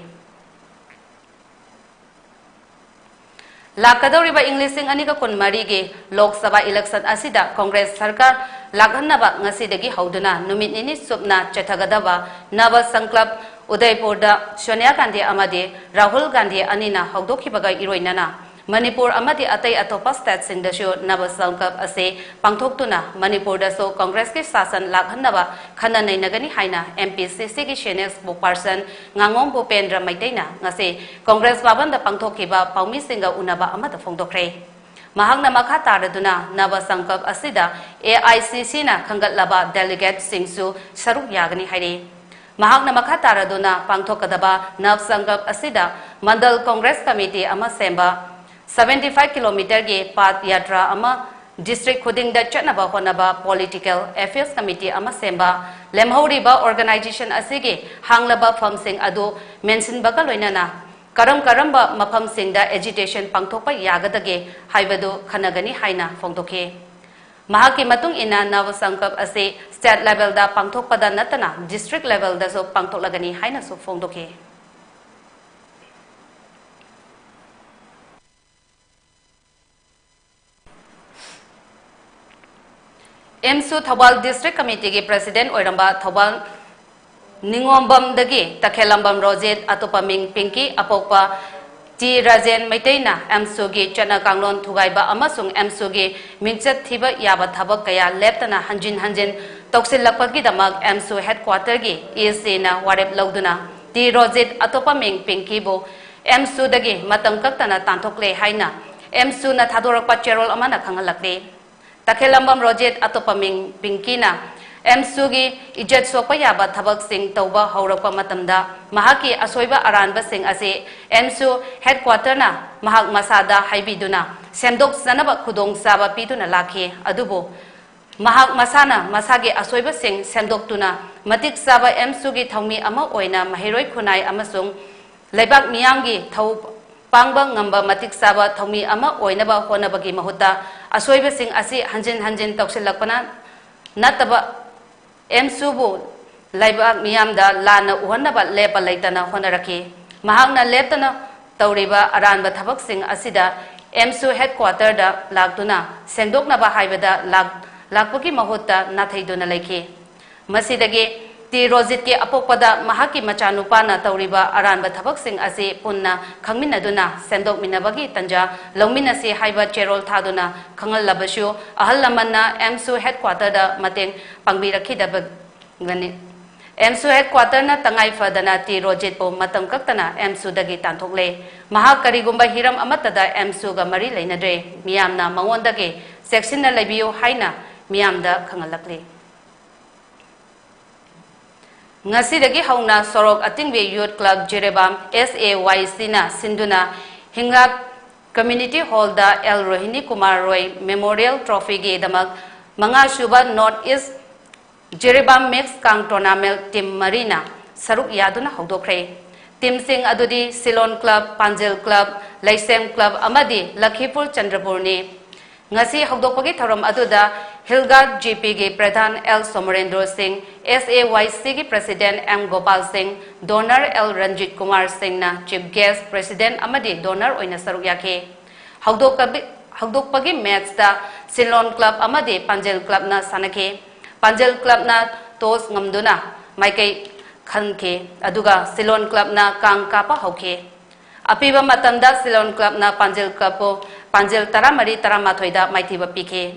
ꯂꯥꯛꯀꯗꯧꯔꯤꯕ ꯏꯪ ꯂꯤꯁꯤꯡ ꯑꯅꯤꯒ ꯀꯨꯟꯃꯔꯤꯒꯤ ꯂꯣꯛ ꯁꯚꯥ ꯏꯂꯦꯛꯁꯟ ꯑꯁꯤꯗ ꯀꯣꯡꯒ꯭ꯔꯦꯁ ꯁꯔꯀꯥꯔ ꯂꯥꯛꯍꯟꯅꯕ ꯉꯁꯤꯗꯒꯤ ꯍꯧꯗꯨꯅ ꯅꯨꯃꯤꯠ ꯅꯤꯅꯤ ꯆꯨꯞꯅ ꯆꯠꯊꯒꯗꯕ ꯅꯕ ꯁꯪꯀꯜꯞ ꯎꯗꯩꯄꯨꯔꯗ ꯁꯣꯅꯤꯌꯥ ꯒꯥꯟꯙꯤ ꯑꯃꯗꯤ ꯔꯥꯍꯨꯜ ꯒꯥꯟꯙꯤ ꯑꯅꯤꯅ ꯍꯧꯗꯣꯛꯈꯤꯕꯒ ꯏꯔꯣꯏꯅꯅ ꯃꯅꯤꯄꯨꯔ ꯑꯃꯗꯤ ꯑꯇꯩ ꯑꯇꯣꯞꯄ ꯁ꯭ꯇꯦꯠꯁꯤꯡꯗꯁꯨ ꯅꯕ ꯁꯪꯀꯜꯞ ꯑꯁꯤ ꯄꯥꯡꯊꯣꯛꯇꯨꯅ ꯃꯅꯤꯄꯨꯔꯗꯁꯨ ꯀꯣꯡꯒ꯭ꯔꯦꯁꯀꯤ ꯁꯥꯁꯟ ꯂꯥꯛꯍꯟꯅꯕ ꯈꯟꯅ ꯅꯩꯅꯒꯅꯤ ꯍꯥꯏꯅ ꯑꯦꯝ ꯄꯤ ꯁꯤ ꯁꯤꯒꯤ ꯁꯦꯅꯤꯌꯔ ꯁ꯭ꯄꯣꯛꯄꯔꯁꯟ ꯉꯥꯉꯣꯝ ꯚꯨꯄꯦꯟꯗ꯭ꯔ ꯃꯩꯇꯩꯅ ꯉꯁꯤ ꯀꯣꯡꯒ꯭ꯔꯦꯁ ꯚꯕꯟꯗ ꯄꯥꯡꯊꯣꯛꯈꯤꯕ ꯄꯥꯎꯃꯤꯁꯤꯡꯒ ꯎꯅꯕ ꯑꯃꯗ ꯐꯣꯡꯗꯣꯛꯈ꯭ꯔꯦ꯫ ꯃꯍꯥꯛꯅ ꯃꯈꯥ ꯇꯥꯔꯗꯨꯅ ꯅꯕ ꯁꯪꯀꯜꯞ ꯑꯁꯤꯗ ꯑꯦ ꯑꯥꯏ ꯁꯤ ꯁꯤꯅ ꯈꯟꯒꯠꯂꯕ ꯗꯦꯂꯤꯒꯦꯠꯁꯤꯡꯁꯨ ꯁꯔꯨꯛ ꯌꯥꯒꯅꯤ ꯍꯥꯏꯔꯤ꯫ ꯃꯍꯥꯛꯅ ꯃꯈꯥ ꯇꯥꯔꯗꯨꯅ ꯄꯥꯡꯊꯣꯛꯀꯗꯕ ꯅꯕ ꯁꯪꯀꯜꯞ ꯑꯁꯤꯗ ꯃꯟꯗꯜ ꯀꯣꯡꯒ꯭ꯔꯦꯁ ꯀꯃꯤꯇꯤ ꯑꯃ ꯁꯦꯝꯕ, ꯁꯚꯦꯟꯇꯤ ꯐꯥꯏꯚ ꯀꯤꯂꯣꯃꯤꯇꯔꯒꯤ ꯄꯥꯗ ꯌꯥꯇ꯭ꯔꯥ ꯑꯃ ꯗꯤꯁꯇ꯭ꯔꯤꯛ ꯈꯨꯗꯤꯡꯗ ꯆꯠꯅꯕ ꯍꯣꯠꯅꯕ, ꯄꯣꯂꯤꯇꯤꯀꯦꯜ ꯑꯦꯐꯤꯌꯔꯁ ꯀꯃꯤꯇꯤ ꯑꯃ ꯁꯦꯝꯕ, ꯂꯦꯝꯍꯧꯔꯤꯕ ꯑꯣꯔꯒꯅꯥꯏꯖꯦꯁꯟ ꯑꯁꯤꯒꯤ ꯍꯥꯡꯂꯕ ꯐꯝꯁꯤꯡ ꯑꯗꯨ ꯃꯦꯟꯁꯤꯟꯕꯒ ꯂꯣꯏꯅꯅ ꯀꯔꯝ ꯀꯔꯝꯕ ꯃꯐꯝꯁꯤꯡꯗ ꯑꯦꯖꯤꯇꯦꯁꯟ ꯄꯥꯡꯊꯣꯛꯄ ꯌꯥꯒꯗꯒꯦ ꯍꯥꯏꯕꯗꯨ ꯈꯟꯅꯒꯅꯤ ꯍꯥꯏꯅ ꯐꯣꯡꯗꯣꯛꯈꯤ꯫ ꯃꯍꯥꯛꯀꯤ ꯃꯇꯨꯡ ꯏꯟꯅ ꯅꯕ ꯁꯪꯀꯜꯞ ꯑꯁꯤ state levelꯗ ꯄꯥꯡꯊꯣꯛꯄꯗ ꯅꯠꯇꯅ district levelꯗꯁꯨ ꯄꯥꯡꯊꯣꯛꯂꯒꯅꯤ ꯍꯥꯏꯅꯁꯨ ꯐꯣꯡꯗꯣꯛꯈꯤ꯫ ꯑꯦꯝꯁꯨ ꯊꯧꯕꯥꯜ district committeeꯒꯤ president ꯑꯣꯏꯔꯝꯕ ꯊꯧꯕꯥꯜ ꯅꯤꯉꯣꯝꯕꯝꯗꯒꯤ ꯇꯈꯦꯜꯂꯝꯕꯝ ꯔꯣꯖꯤꯠ, ꯑꯇꯣꯞꯄ ꯃꯤꯡ ꯄꯤꯡꯀꯤ, ꯑꯄꯣꯛꯄ ꯇꯤ ꯔꯥꯖꯦꯟ ꯃꯩꯇꯩꯅ ꯑꯦꯝꯁꯨꯒꯤ ꯆꯠꯅ ꯀꯥꯡꯂꯣꯟ ꯊꯨꯒꯥꯏꯕ ꯑꯃꯁꯨꯡ ꯑꯦꯝꯁꯨꯒꯤ ꯃꯤꯡꯆꯠ ꯊꯤꯕ ꯌꯥꯕ ꯊꯕꯛ ꯀꯌꯥ ꯂꯦꯞꯇꯅ ꯍꯟꯖꯤꯟ ꯍꯟꯖꯤꯟ ꯇꯧꯁꯤꯜꯂꯛꯄꯒꯤꯗꯃꯛ ꯑꯦꯝꯁꯨ headquarterꯒꯤ ECꯅ ꯋꯥꯔꯦꯞ ꯂꯧꯗꯨꯅ ꯇꯤ ꯔꯣꯖꯤꯠ, ꯑꯇꯣꯞꯄ ꯃꯤꯡ ꯄꯤꯡꯀꯤꯕꯨ ꯑꯦꯝꯁꯨꯗꯒꯤ ꯃꯇꯝ ꯀꯛꯇꯅ ꯇꯥꯟꯊꯣꯛꯂꯦ ꯍꯥꯏꯅ ꯑꯦꯝꯁꯨꯅ ꯊꯥꯗꯣꯔꯛꯄ ꯆꯦꯔꯣꯜ ꯑꯃꯅ ꯈꯪꯍꯜꯂꯛꯂꯤ꯫ ꯇꯈꯦꯜꯂꯝꯕꯝ ꯔꯣꯖꯤꯠ, ꯑꯇꯣꯞꯄ ꯃꯤꯡ ꯄꯤꯡꯀꯤꯅ ꯑꯦꯝꯁꯨꯒꯤ ꯏꯖꯠ ꯁꯣꯛꯄ ꯌꯥꯕ ꯊꯕꯛꯁꯤꯡ ꯇꯧꯕ ꯍꯧꯔꯛꯄ ꯃꯇꯝꯗ ꯃꯍꯥꯛꯀꯤ ꯑꯁꯣꯏꯕ ꯑꯔꯥꯟꯕꯁꯤꯡ ꯑꯁꯤ ꯑꯦꯝꯁꯨ headquarterꯅ ꯃꯍꯥꯛ ꯃꯁꯥꯗ ꯍꯥꯏꯕꯤꯗꯨꯅ ꯁꯦꯝꯗꯣꯛꯆꯅꯕ ꯈꯨꯗꯣꯡꯆꯥꯕ ꯄꯤꯗꯨꯅ ꯂꯥꯛꯈꯤ꯫ ꯑꯗꯨꯕꯨ ꯃꯍꯥꯛ ꯃꯁꯥꯅ ꯃꯁꯥꯒꯤ ꯑꯁꯣꯏꯕꯁꯤꯡ ꯁꯦꯝꯗꯣꯛꯇꯨꯅ ꯃꯇꯤꯛ ꯆꯥꯕ ꯑꯦꯝꯁꯨꯒꯤ ꯊꯧꯃꯤ ꯑꯃ ꯑꯣꯏꯅ ꯃꯍꯩꯔꯣꯏ ꯈꯨꯟꯅꯥꯏ ꯑꯃꯁꯨꯡ ꯂꯩꯕꯥꯛ ꯃꯤꯌꯥꯝꯒꯤ ꯊꯧ ꯄꯥꯡꯕ ꯉꯝꯕ ꯃꯇꯤꯛ ꯆꯥꯕ ꯊꯧꯃꯤ ꯑꯃ ꯑꯣꯏꯅꯕ ꯍꯣꯠꯅꯕꯒꯤ ꯃꯍꯨꯠꯇ ꯑꯁꯣꯏꯕꯁꯤꯡ ꯑꯁꯤ ꯍꯟꯖꯤꯟ ꯍꯟꯖꯤꯟ ꯇꯧꯁꯤꯜꯂꯛꯄꯅ ꯅꯠꯇꯕ ꯑꯦꯝꯁꯨꯕꯨ ꯂꯩꯕꯥꯛ ꯃꯤꯌꯥꯝꯗ ꯂꯥꯟꯅ ꯎꯍꯟꯅꯕ ꯂꯦꯞꯄ ꯂꯩꯇꯅ ꯍꯣꯠꯅꯔꯛꯈꯤ꯫ ꯃꯍꯥꯛꯅ ꯂꯦꯞꯇꯅ ꯇꯧꯔꯤꯕ ꯑꯔꯥꯟꯕ ꯊꯕꯛꯁꯤꯡ ꯑꯁꯤꯗ ꯑꯦꯝꯁꯨ headquarterꯗ ꯂꯥꯛꯇꯨꯅ ꯁꯦꯡꯗꯣꯛꯅꯕ ꯍꯥꯏꯕꯗ ꯂꯥꯛ-, ꯂꯥꯛꯄꯒꯤ ꯃꯍꯨꯠꯇ ꯅꯥꯊꯩꯗꯨꯅ ꯂꯩꯈꯤ꯫ ꯃꯁꯤꯗꯒꯤ ꯇꯤ ꯔꯣꯖꯤꯠꯀꯤ ꯑꯄꯣꯛꯄꯗ ꯃꯍꯥꯛꯀꯤ ꯃꯆꯥꯅꯨꯄꯥꯅ ꯇꯧꯔꯤꯕ ꯑꯔꯥꯟꯕ ꯊꯕꯛꯁꯤꯡ ꯑꯁꯤ ꯄꯨꯟꯅ ꯈꯪꯃꯤꯟꯅꯗꯨꯅ ꯁꯦꯝꯗꯣꯛꯃꯤꯟꯅꯕꯒꯤ ꯇꯟꯖꯥ ꯂꯧꯃꯤꯟꯅꯁꯤ ꯍꯥꯏꯕ ꯆꯦꯔꯣꯜ ꯊꯥꯗꯨꯅ ꯈꯪꯍꯜꯂꯕꯁꯨ, ꯑꯍꯜ ꯂꯃꯟꯅ ꯑꯦꯝꯁꯨ headquarterꯗ ꯃꯇꯦꯡ ꯄꯥꯡꯕꯤꯔꯛꯈꯤꯗꯕꯅꯤ꯫ ꯑꯦꯝꯁꯨ headquarterꯅ ꯇꯉꯥꯏ ꯐꯗꯅ ꯇꯤ ꯔꯣꯖꯤꯠꯄꯨ ꯃꯇꯝ ꯀꯛꯇꯅ ꯑꯦꯝꯁꯨꯗꯒꯤ ꯇꯥꯟꯊꯣꯛꯂꯦ꯫ ꯃꯍꯥꯛ ꯀꯔꯤꯒꯨꯝꯕ ꯍꯤꯔꯝ ꯑꯃꯠꯇꯗ ꯑꯦꯝꯁꯨꯒ ꯃꯔꯤ ꯂꯩꯅꯗ꯭ꯔꯦ꯫ ꯃꯤꯌꯥꯝꯅ ꯃꯉꯣꯟꯗꯒꯤ ꯆꯦꯛꯁꯤꯟꯅ ꯂꯩꯕꯤꯌꯨ ꯍꯥꯏꯅ ꯃꯤꯌꯥꯝꯗ ꯈꯪꯍꯜꯂꯛꯂꯤ꯫ ꯉꯁꯤꯗꯒꯤ ꯍꯧꯅ ꯁꯣꯔꯣꯛ ꯑꯇꯤꯡꯕꯤ Youth Club ꯖꯤꯔꯤꯕꯥꯝ, SAYCꯅ ꯁꯤꯟꯗꯨꯅ ꯍꯤꯡꯂꯥꯛ Community Hallꯗ ꯑꯦꯜ ꯔꯣꯍꯤꯅꯤ ꯀꯨꯃꯥꯔ ꯔꯣꯏ Memorial Trophyꯒꯤꯗꯃꯛ ꯃꯉꯥꯁꯨꯕ North East ꯖꯤꯔꯤꯕꯥꯝ Mix ꯀꯥꯡ Tournament team ꯃꯔꯤꯅ ꯁꯔꯨꯛ ꯌꯥꯗꯨꯅ ꯍꯧꯗꯣꯛꯈ꯭ꯔꯦ꯫ Teamꯁꯤꯡ ꯑꯗꯨꯗꯤ ꯁꯤꯂꯣꯟ Club, ꯄꯥꯟꯖꯤꯜ Club, ꯂꯩꯁꯦꯝ Club ꯑꯃꯗꯤ ꯂꯈꯤꯄꯨꯔ ꯆꯟꯗ꯭ꯔꯄꯨꯔꯅꯤ꯫ ꯉꯁꯤ ꯍꯧꯗꯣꯛꯄꯒꯤ ꯊꯧꯔꯝ ꯑꯗꯨꯗ ꯍꯤꯜꯒꯥ ꯖꯤꯄꯤꯒꯤ ꯄ꯭ꯔꯙꯥꯟ ꯑꯦꯜ ꯁꯣꯃꯔꯦꯟꯗ꯭ꯔꯣ ꯁꯤꯡ, ꯑꯦꯁ ꯑꯦ ꯋꯥꯏ ꯁꯤꯒꯤ ꯄ꯭ꯔꯁꯤꯗꯦꯟ ꯑꯦꯝ ꯒꯣꯄꯥꯜ ꯁꯤꯡ, ꯗꯣꯅꯔ ꯑꯦꯜ ꯔꯟꯖꯤꯠ ꯀꯨꯃꯥꯔ ꯁꯤꯡꯅ ꯆꯤꯐ ꯒꯦꯁ, ꯄ꯭ꯔꯁꯤꯗꯦꯟ ꯑꯃꯗꯤ ꯗꯣꯅꯔ ꯑꯣꯏꯅ ꯁꯔꯨꯛ ꯌꯥꯈꯤ꯫ ꯍꯧꯗꯣꯛꯀꯕꯤ-, ꯍꯧꯗꯣꯛꯄꯒꯤ ꯃꯦꯆꯇ ꯁꯤꯂꯣꯟ ꯀ꯭ꯂꯕ ꯑꯃꯗꯤ ꯄꯥꯟꯖꯦꯜ ꯀ꯭ꯂꯕꯅ ꯁꯥꯟꯅꯈꯤ꯫ ꯄꯥꯟꯖꯦꯜ ꯀ꯭ꯂꯕꯅ ꯇꯣꯁ ꯉꯝꯗꯨꯅ ꯃꯥꯏꯀꯩ ꯈꯟꯈꯤ, ꯑꯗꯨꯒ ꯁꯤꯂꯣꯟ ꯀ꯭ꯂꯕꯅ ꯀꯥꯡ ꯀꯥꯞꯄ ꯍꯧꯈꯤ꯫ ꯑꯄꯤꯕ ꯃꯇꯝꯗ ꯁꯤꯂꯣꯟ ꯀ꯭ꯂꯕꯅ ꯄꯥꯟꯖꯦꯜ ꯀ꯭ꯂꯕꯄꯨ ꯄꯥꯟꯖꯦꯜ ꯇꯔꯥꯃꯔꯤ ꯇꯔꯥꯃꯥꯊꯣꯏꯗ ꯃꯥꯏꯊꯤꯕ ꯄꯤꯈꯤ꯫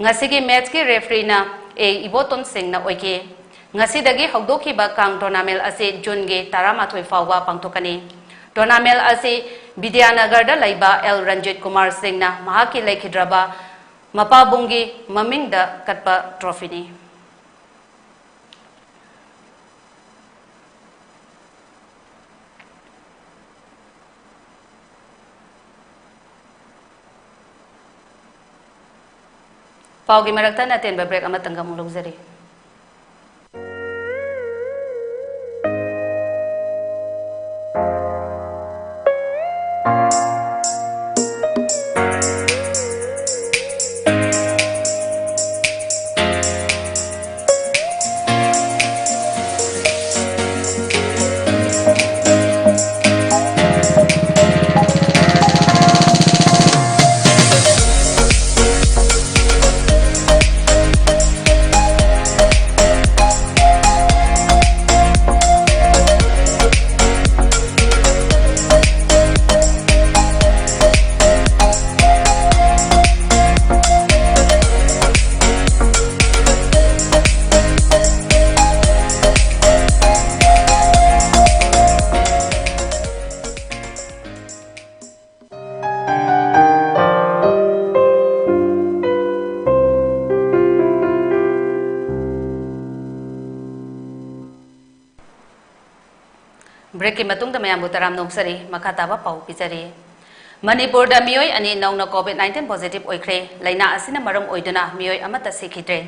ꯉꯁꯤꯒꯤ ꯃꯦꯆꯀꯤ ꯔꯦꯐ꯭ꯔꯤꯅ ꯑꯦ ꯏꯕꯣꯇꯣꯟ ꯁꯤꯡꯅ ꯑꯣꯏꯈꯤ꯫ ꯉꯁꯤꯗꯒꯤ ꯍꯧꯗꯣꯛꯈꯤꯕ ꯀꯥꯡ ꯇꯣꯔꯅꯥꯃꯦꯟ ꯑꯁꯤ ꯖꯨꯟꯒꯤ ꯇꯔꯥꯃꯥꯊꯣꯏ ꯐꯥꯎꯕ ꯄꯥꯡꯊꯣꯛꯀꯅꯤ꯫ ꯇꯣꯔꯅꯥꯃꯦꯟ ꯑꯁꯤ ꯕꯤꯗ꯭ꯌꯥꯅꯒꯔꯗ ꯂꯩꯕ ꯑꯦꯜ ꯔꯟꯖꯤꯠ ꯀꯨꯃꯥꯔ ꯁꯤꯡꯅ ꯃꯍꯥꯛꯀꯤ ꯂꯩꯈꯤꯗ꯭ꯔꯕ ꯃꯄꯥꯕꯨꯡꯒꯤ ꯃꯃꯤꯡꯗ ꯀꯠꯄ ꯇ꯭ꯔꯣꯐꯤꯅꯤ꯫ ꯄꯥꯎꯒꯤ ꯃꯔꯛꯇ ꯑꯇꯦꯟꯕ ꯕ꯭ꯔꯦꯛ ꯑꯃꯇꯪꯒ ꯑꯃꯨꯛ ꯂꯧꯖꯔꯤ꯫ ꯕ꯭ꯔꯦꯛꯀꯤ ꯃꯇꯨꯡꯗ ꯃꯌꯥꯝꯕꯨ ꯇꯔꯥꯝꯅ ꯑꯣꯛꯆꯔꯤ꯫ ꯃꯈꯥ ꯇꯥꯕ ꯄꯥꯎ ꯄꯤꯖꯔꯤ꯫ ꯃꯅꯤꯄꯨꯔꯗ ꯃꯤꯑꯣꯏ ꯑꯅꯤ ꯅꯧꯅ ꯀꯣꯚꯤꯗ ꯅꯥꯏꯟꯇꯤꯟ ꯄꯣꯖꯤꯇꯤꯚ ꯑꯣꯏꯈ꯭ꯔꯦ꯫ ꯂꯥꯏꯅꯥ ꯑꯁꯤꯅ ꯃꯔꯝ ꯑꯣꯏꯗꯨꯅ ꯃꯤꯑꯣꯏ ꯑꯃꯠꯇ ꯁꯤꯈꯤꯗ꯭ꯔꯦ꯫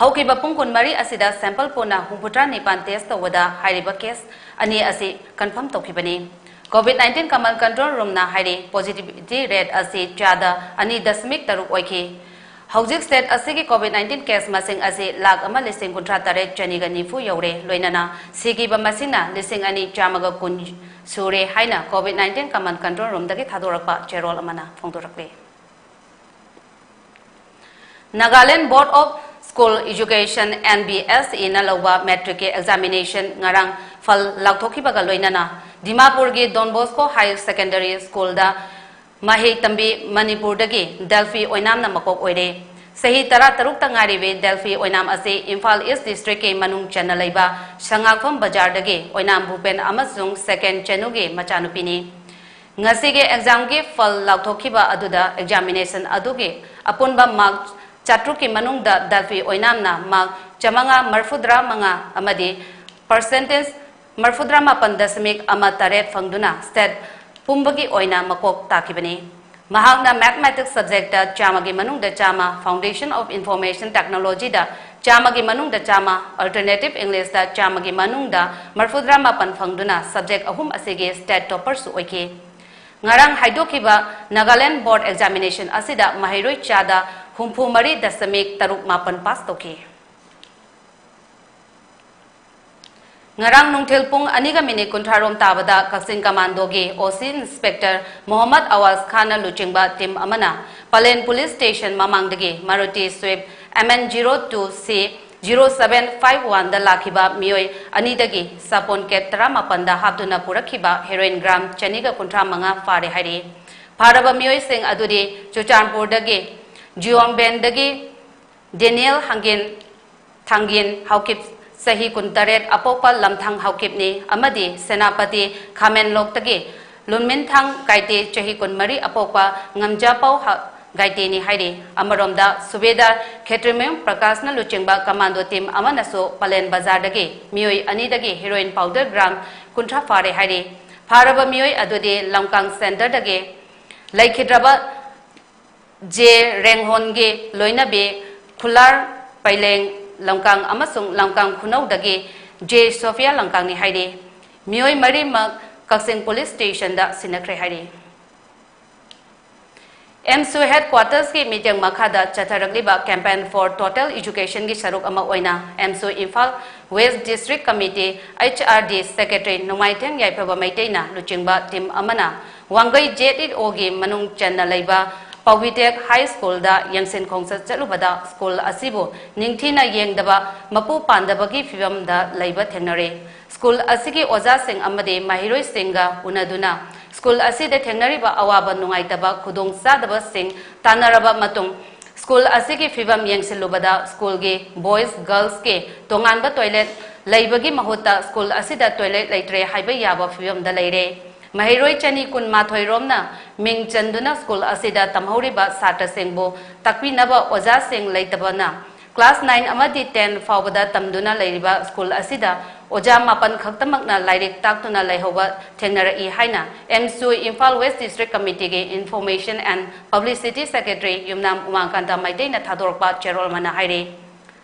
ꯍꯧꯈꯤꯕ ꯄꯨꯡ ꯀꯨꯟꯃꯔꯤ ꯑꯁꯤꯗ ꯁꯦꯝꯄꯜ ꯄꯨꯟꯅ ꯍꯨꯝꯐꯨꯇꯔꯥ ꯅꯤꯄꯥꯟ ꯇꯦꯁ ꯇꯧꯕꯗ ꯍꯥꯏꯔꯤꯕ ꯀꯦꯁ ꯑꯅꯤ ꯑꯁꯤ ꯀꯟꯐꯥꯔꯝ ꯇꯧꯈꯤꯕꯅꯤ꯫ COVID nineteen Command Control Roomꯅ ꯍꯥꯏꯔꯤ, positivity rate ꯑꯁꯤ ꯆꯥꯗ ꯑꯅꯤ ꯗꯁꯃꯤꯛ ꯇꯔꯨꯛ ꯑꯣꯏꯈꯤ꯫ ꯍꯧꯖꯤꯛ state ꯑꯁꯤꯒꯤ COVID nineteen case ꯃꯁꯤꯡ ꯑꯁꯤ ꯂꯥꯈ ꯑꯃ ꯂꯤꯁꯤꯡ ꯀꯨꯟꯊ꯭ꯔꯥ ꯇꯔꯦꯠ ꯆꯅꯤꯒ ꯅꯤꯐꯨ ꯌꯧꯔꯦ, ꯂꯣꯏꯅꯅ ꯁꯤꯈꯤꯕ ꯃꯁꯤꯡꯅ ꯂꯤꯁꯤꯡ ꯑꯅꯤ ꯆꯥꯝꯃꯒ ꯀꯨꯟ ꯁꯨꯔꯦ ꯍꯥꯏꯅ COVID nineteen Command Control Roomꯗꯒꯤ ꯊꯥꯗꯣꯔꯛꯄ ꯆꯦꯔꯣꯜ ꯑꯃꯅ ꯐꯣꯡꯗꯣꯔꯛꯂꯤ꯫ Nagaland Board of School Education, NBSEꯅ ꯂꯧꯕ matricꯀꯤ examination ꯉꯔꯥꯡ ꯐꯜ ꯂꯥꯎꯊꯣꯛꯈꯤꯕꯒ ꯂꯣꯏꯅꯅ ꯗꯤꯃꯥꯄꯨꯔꯒꯤ Don Bosco Higher Secondary Schoolꯗ ꯃꯍꯩ ꯇꯝꯕꯤ ꯃꯅꯤꯄꯨꯔꯗꯒꯤ Delphi ꯑꯣꯏꯅꯥꯝꯅ ꯃꯀꯣꯛ ꯑꯣꯏꯔꯦ꯫ ꯆꯍꯤ ꯇꯔꯥꯇꯔꯨꯛꯇ ꯉꯥꯏꯔꯤꯕꯤ Delphi ꯑꯣꯏꯅꯥꯝ ꯑꯁꯤ ꯏꯝꯐꯥꯜ East Districtꯀꯤ ꯃꯅꯨꯡ ꯆꯟꯅ ꯂꯩꯕ ꯁꯉꯥꯛꯐꯝ ꯕꯖꯥꯔꯗꯒꯤ ꯑꯣꯏꯅꯥꯝ ꯚꯨꯄꯦꯟ ꯑꯃꯁꯨꯡ ꯁꯦꯀꯦꯟ ꯆꯅꯨꯒꯤ ꯃꯆꯥꯅꯨꯄꯤꯅꯤ꯫ ꯉꯁꯤꯒꯤ examꯒꯤ ꯐꯜ ꯂꯥꯎꯊꯣꯛꯈꯤꯕ ꯑꯗꯨꯗ examination ꯑꯗꯨꯒꯤ ꯑꯄꯨꯟꯕ mark ꯆꯥꯇ꯭ꯔꯨꯛꯀꯤ ꯃꯅꯨꯡꯗ Delphi ꯑꯣꯏꯅꯥꯝꯅ mark ꯆꯥꯃꯉꯥ ꯃꯔꯤꯐꯨꯇꯔꯥ ꯃꯉꯥ ꯑꯃꯗꯤ percentage ꯃꯔꯤꯐꯨꯇꯔꯥ ꯃꯥꯄꯟ ꯗꯁꯃꯤꯛ ꯑꯃ ꯇꯔꯦꯠ ꯐꯪꯗꯨꯅ state ꯄꯨꯝꯕꯒꯤ ꯑꯣꯏꯅ ꯃꯀꯣꯛ ꯇꯥꯈꯤꯕꯅꯤ꯫ ꯃꯍꯥꯛꯅ Mathematics subjectꯇ ꯆꯥꯝꯃꯒꯤ ꯃꯅꯨꯡꯗ ꯆꯥꯝꯃ, Foundation of Information Technologyꯗ ꯆꯥꯝꯃꯒꯤ ꯃꯅꯨꯡꯗ ꯆꯥꯝꯃ, Alternative Englishꯇ ꯆꯥꯝꯃꯒꯤ ꯃꯅꯨꯡꯗ ꯃꯔꯤꯐꯨꯇꯔꯥ ꯃꯥꯄꯟ ꯐꯪꯗꯨꯅ subject ꯑꯍꯨꯝ ꯑꯁꯤꯒꯤ state topperꯁꯨ ꯑꯣꯏꯈꯤ꯫ ꯉꯔꯥꯡ ꯍꯥꯏꯗꯣꯛꯈꯤꯕ Nagaland Board examination ꯑꯁꯤꯗ ꯃꯍꯩꯔꯣꯏ ꯆꯥꯗ ꯍꯨꯝꯐꯨ ꯃꯔꯤ ꯗꯁꯃꯤꯛ ꯇꯔꯨꯛ ꯃꯥꯄꯟ pass ꯇꯧꯈꯤ꯫ ꯉꯔꯥꯡ ꯅꯨꯡꯊꯤꯜ ꯄꯨꯡ ꯑꯅꯤꯒ ꯃꯤꯅꯤꯠ ꯀꯨꯟꯊ꯭ꯔꯥꯔꯣꯝ ꯇꯥꯕꯗ ꯀꯛꯆꯤꯡ ꯀꯃꯥꯟꯗꯣꯒꯤ OC Inspector ꯃꯣꯍꯝꯃꯗ ꯑꯋꯥꯖ ꯈꯥꯟꯅ ꯂꯨꯆꯤꯡꯕ team ꯑꯃꯅ ꯄꯂꯦꯟ Police Station ꯃꯃꯥꯡꯗꯒꯤ Maruti Swift MN zero two C zero seven five oneꯗ ꯂꯥꯛꯈꯤꯕ ꯃꯤꯑꯣꯏ ꯑꯅꯤꯗꯒꯤ ꯁꯥꯄꯣꯟ ꯀꯦꯠ ꯇꯔꯥꯃꯥꯄꯟꯗ ꯍꯥꯞꯇꯨꯅ ꯄꯨꯔꯛꯈꯤꯕ heroin gram ꯆꯅꯤꯒ ꯀꯨꯟꯊ꯭ꯔꯥ ꯃꯉꯥ ꯐꯥꯔꯦ ꯍꯥꯏꯔꯤ꯫ ꯐꯥꯔꯕ ꯃꯤꯑꯣꯏꯁꯤꯡ ꯑꯗꯨꯗꯤ ꯆꯨꯔꯆꯥꯟꯄꯨꯔꯗꯒꯤ ꯖꯤꯌꯣꯡꯕꯦꯟꯗꯒꯤ ꯗꯦꯅꯤꯌꯦꯜ ꯍꯪꯒꯤꯟ, ꯊꯥꯡꯒꯤꯟ ꯍꯥꯎꯀꯤꯞ, ꯆꯍꯤ ꯀꯨꯟꯇꯔꯦꯠ, ꯑꯄꯣꯛꯄ ꯂꯝꯊꯥꯡ ꯍꯥꯎꯀꯤꯞꯅꯤ ꯑꯃꯗꯤ ꯁꯦꯅꯥꯄꯇꯤ ꯈꯥꯃꯦꯟꯂꯣꯛꯇꯒꯤ ꯂꯨꯟꯃꯤꯟꯊꯥꯡ ꯒꯥꯏꯇꯦ, ꯆꯍꯤ ꯀꯨꯟꯃꯔꯤ, ꯑꯄꯣꯛꯄ ꯉꯝꯖꯥꯄꯥꯎ ꯍ-, ꯒꯥꯏꯇꯦꯅꯤ ꯍꯥꯏꯔꯤ꯫ ꯑꯃꯔꯣꯝꯗ ꯁꯨꯕꯦꯗꯥꯔ ꯈꯦꯇ꯭ꯔꯤꯃꯌꯨꯝ ꯄ꯭ꯔꯀꯥꯁꯅ ꯂꯨꯆꯤꯡꯕ commando team ꯑꯃꯅꯁꯨ ꯄꯂꯦꯟ ꯕꯖꯥꯔꯗꯒꯤ ꯃꯤꯑꯣꯏ ꯑꯅꯤꯗꯒꯤ heroin powder gram ꯀꯨꯟꯊ꯭ꯔꯥ ꯐꯥꯔꯦ ꯍꯥꯏꯔꯤ꯫ ꯐꯥꯔꯕ ꯃꯤꯑꯣꯏ ꯑꯗꯨꯗꯤ ꯂꯝꯀꯥꯡ centreꯗꯒꯤ ꯂꯩꯈꯤꯗ꯭ꯔꯕ ꯖꯦ ꯔꯦꯡꯍꯣꯟꯒꯤ ꯂꯣꯏꯅꯕꯤ ꯈꯨꯂꯥꯔ ꯄꯩꯂꯦꯡ ꯂꯝꯀꯥꯡ ꯑꯃꯁꯨꯡ ꯂꯝꯀꯥꯡ ꯈꯨꯅꯧꯗꯒꯤ ꯖꯦ ꯁꯣꯐꯤꯌꯥ ꯂꯝꯀꯥꯡꯅꯤ ꯍꯥꯏꯔꯤ꯫ ꯃꯤꯑꯣꯏ ꯃꯔꯤꯃꯛ ꯀꯛꯆꯤꯡ ꯄꯨꯂꯤꯁ ꯁ꯭ꯇꯦꯁꯟꯗ ꯁꯤꯟꯅꯈ꯭ꯔꯦ ꯍꯥꯏꯔꯤ꯫ ꯑꯦꯝꯁꯨ ꯍꯦꯗꯀ꯭ꯋꯥꯇꯔꯁꯀꯤ ꯃꯤꯠꯌꯦꯡ ꯃꯈꯥꯗ ꯆꯠꯊꯔꯛꯂꯤꯕ Campaign for Total Educationꯒꯤ ꯁꯔꯨꯛ ꯑꯃ ꯑꯣꯏꯅ AMSU Imphal west district committee, H R D, secretary Nongmaithem Yaiphaba ꯃꯩꯇꯩꯅ ꯂꯨꯆꯤꯡꯕ ꯇꯤꯝ ꯑꯃꯅ ꯋꯥꯡꯒꯩ Z E Oꯒꯤ ꯃꯅꯨꯡ ꯆꯟꯅ ꯂꯩꯕ ꯄꯥꯎꯕꯤꯇꯦꯛ ꯍꯥꯏ ꯁ꯭ꯀꯨꯜꯗ ꯌꯦꯡꯁꯤꯟ ꯈꯣꯡꯆꯠ ꯆꯠꯂꯨꯕꯗ ꯁ꯭ꯀꯨꯜ ꯑꯁꯤꯕꯨ ꯅꯤꯡꯊꯤꯅ ꯌꯦꯡꯗꯕ, ꯃꯄꯨ ꯄꯥꯟꯗꯕꯒꯤ ꯐꯤꯕꯝꯗ ꯂꯩꯕ ꯊꯦꯡꯅꯔꯦ꯫ ꯁ꯭ꯀꯨꯜ ꯑꯁꯤꯒꯤ ꯑꯣꯖꯥꯁꯤꯡ ꯑꯃꯗꯤ ꯃꯍꯩꯔꯣꯏꯁꯤꯡꯒ ꯎꯅꯗꯨꯅ ꯁ꯭ꯀꯨꯜ ꯑꯁꯤꯗ ꯊꯦꯡꯅꯔꯤꯕ ꯑꯋꯥꯕ ꯅꯨꯡꯉꯥꯏꯇꯕ ꯈꯨꯗꯣꯡꯆꯥꯗꯕꯁꯤꯡ ꯇꯥꯟꯅꯔꯕ ꯃꯇꯨꯡ, ꯁ꯭ꯀꯨꯜ ꯑꯁꯤꯒꯤ ꯐꯤꯕꯝ ꯌꯦꯡꯁꯤꯜꯂꯨꯕꯗ ꯁ꯭ꯀꯨꯜꯒꯤ ꯕꯣꯏꯁ ꯒꯔꯜꯁꯀꯤ ꯇꯣꯉꯥꯟꯕ ꯇꯣꯏꯂꯦꯠ ꯂꯩꯕꯒꯤ ꯃꯍꯨꯠꯇ ꯁ꯭ꯀꯨꯜ ꯑꯁꯤꯗ ꯇꯣꯏꯂꯦꯠ ꯂꯩꯇ꯭ꯔꯦ ꯍꯥꯏꯕ ꯌꯥꯕ ꯐꯤꯕꯝꯗ ꯂꯩꯔꯦ꯫ ꯃꯍꯩꯔꯣꯏ ꯆꯅꯤ ꯀꯨꯟꯃꯥꯊꯣꯏ ꯔꯣꯝꯅ ꯃꯤꯡ ꯆꯟꯗꯨꯅ ꯁ꯭ꯀꯨꯜ ꯑꯁꯤꯗ ꯇꯝꯍꯧꯔꯤꯕ ꯁꯥꯇ꯭ꯔꯁꯤꯡꯕꯨ ꯇꯥꯛꯄꯤꯅꯕ ꯑꯣꯖꯥꯁꯤꯡ ꯂꯩꯇꯕꯅ ꯀ꯭ꯂꯥꯁ nine ꯑꯃꯗꯤ ten ꯐꯥꯎꯕꯗ ꯇꯝꯗꯨꯅ ꯂꯩꯔꯤꯕ ꯁ꯭ꯀꯨꯜ ꯑꯁꯤꯗ ꯑꯣꯖꯥ ꯃꯥꯄꯟ ꯈꯛꯇꯃꯛꯅ ꯂꯥꯏꯔꯤꯛ ꯇꯥꯛꯇꯨꯅ ꯂꯩꯍꯧꯕ ꯊꯦꯡꯅꯔꯛꯏ ꯍꯥꯏꯅ ꯑꯦꯝꯁꯨ ꯏꯝꯐꯥꯜ ꯋꯦꯁ ꯗꯤꯁꯇ꯭ꯔꯤꯛ ꯀꯃꯤꯇꯤꯒꯤ Information and Publicity Secretary Yumnam Umakanta ꯃꯩꯇꯩꯅ ꯊꯥꯗꯣꯔꯛꯄ ꯆꯦꯔꯣꯜ ꯑꯃꯅ ꯍꯥꯏꯔꯤ꯫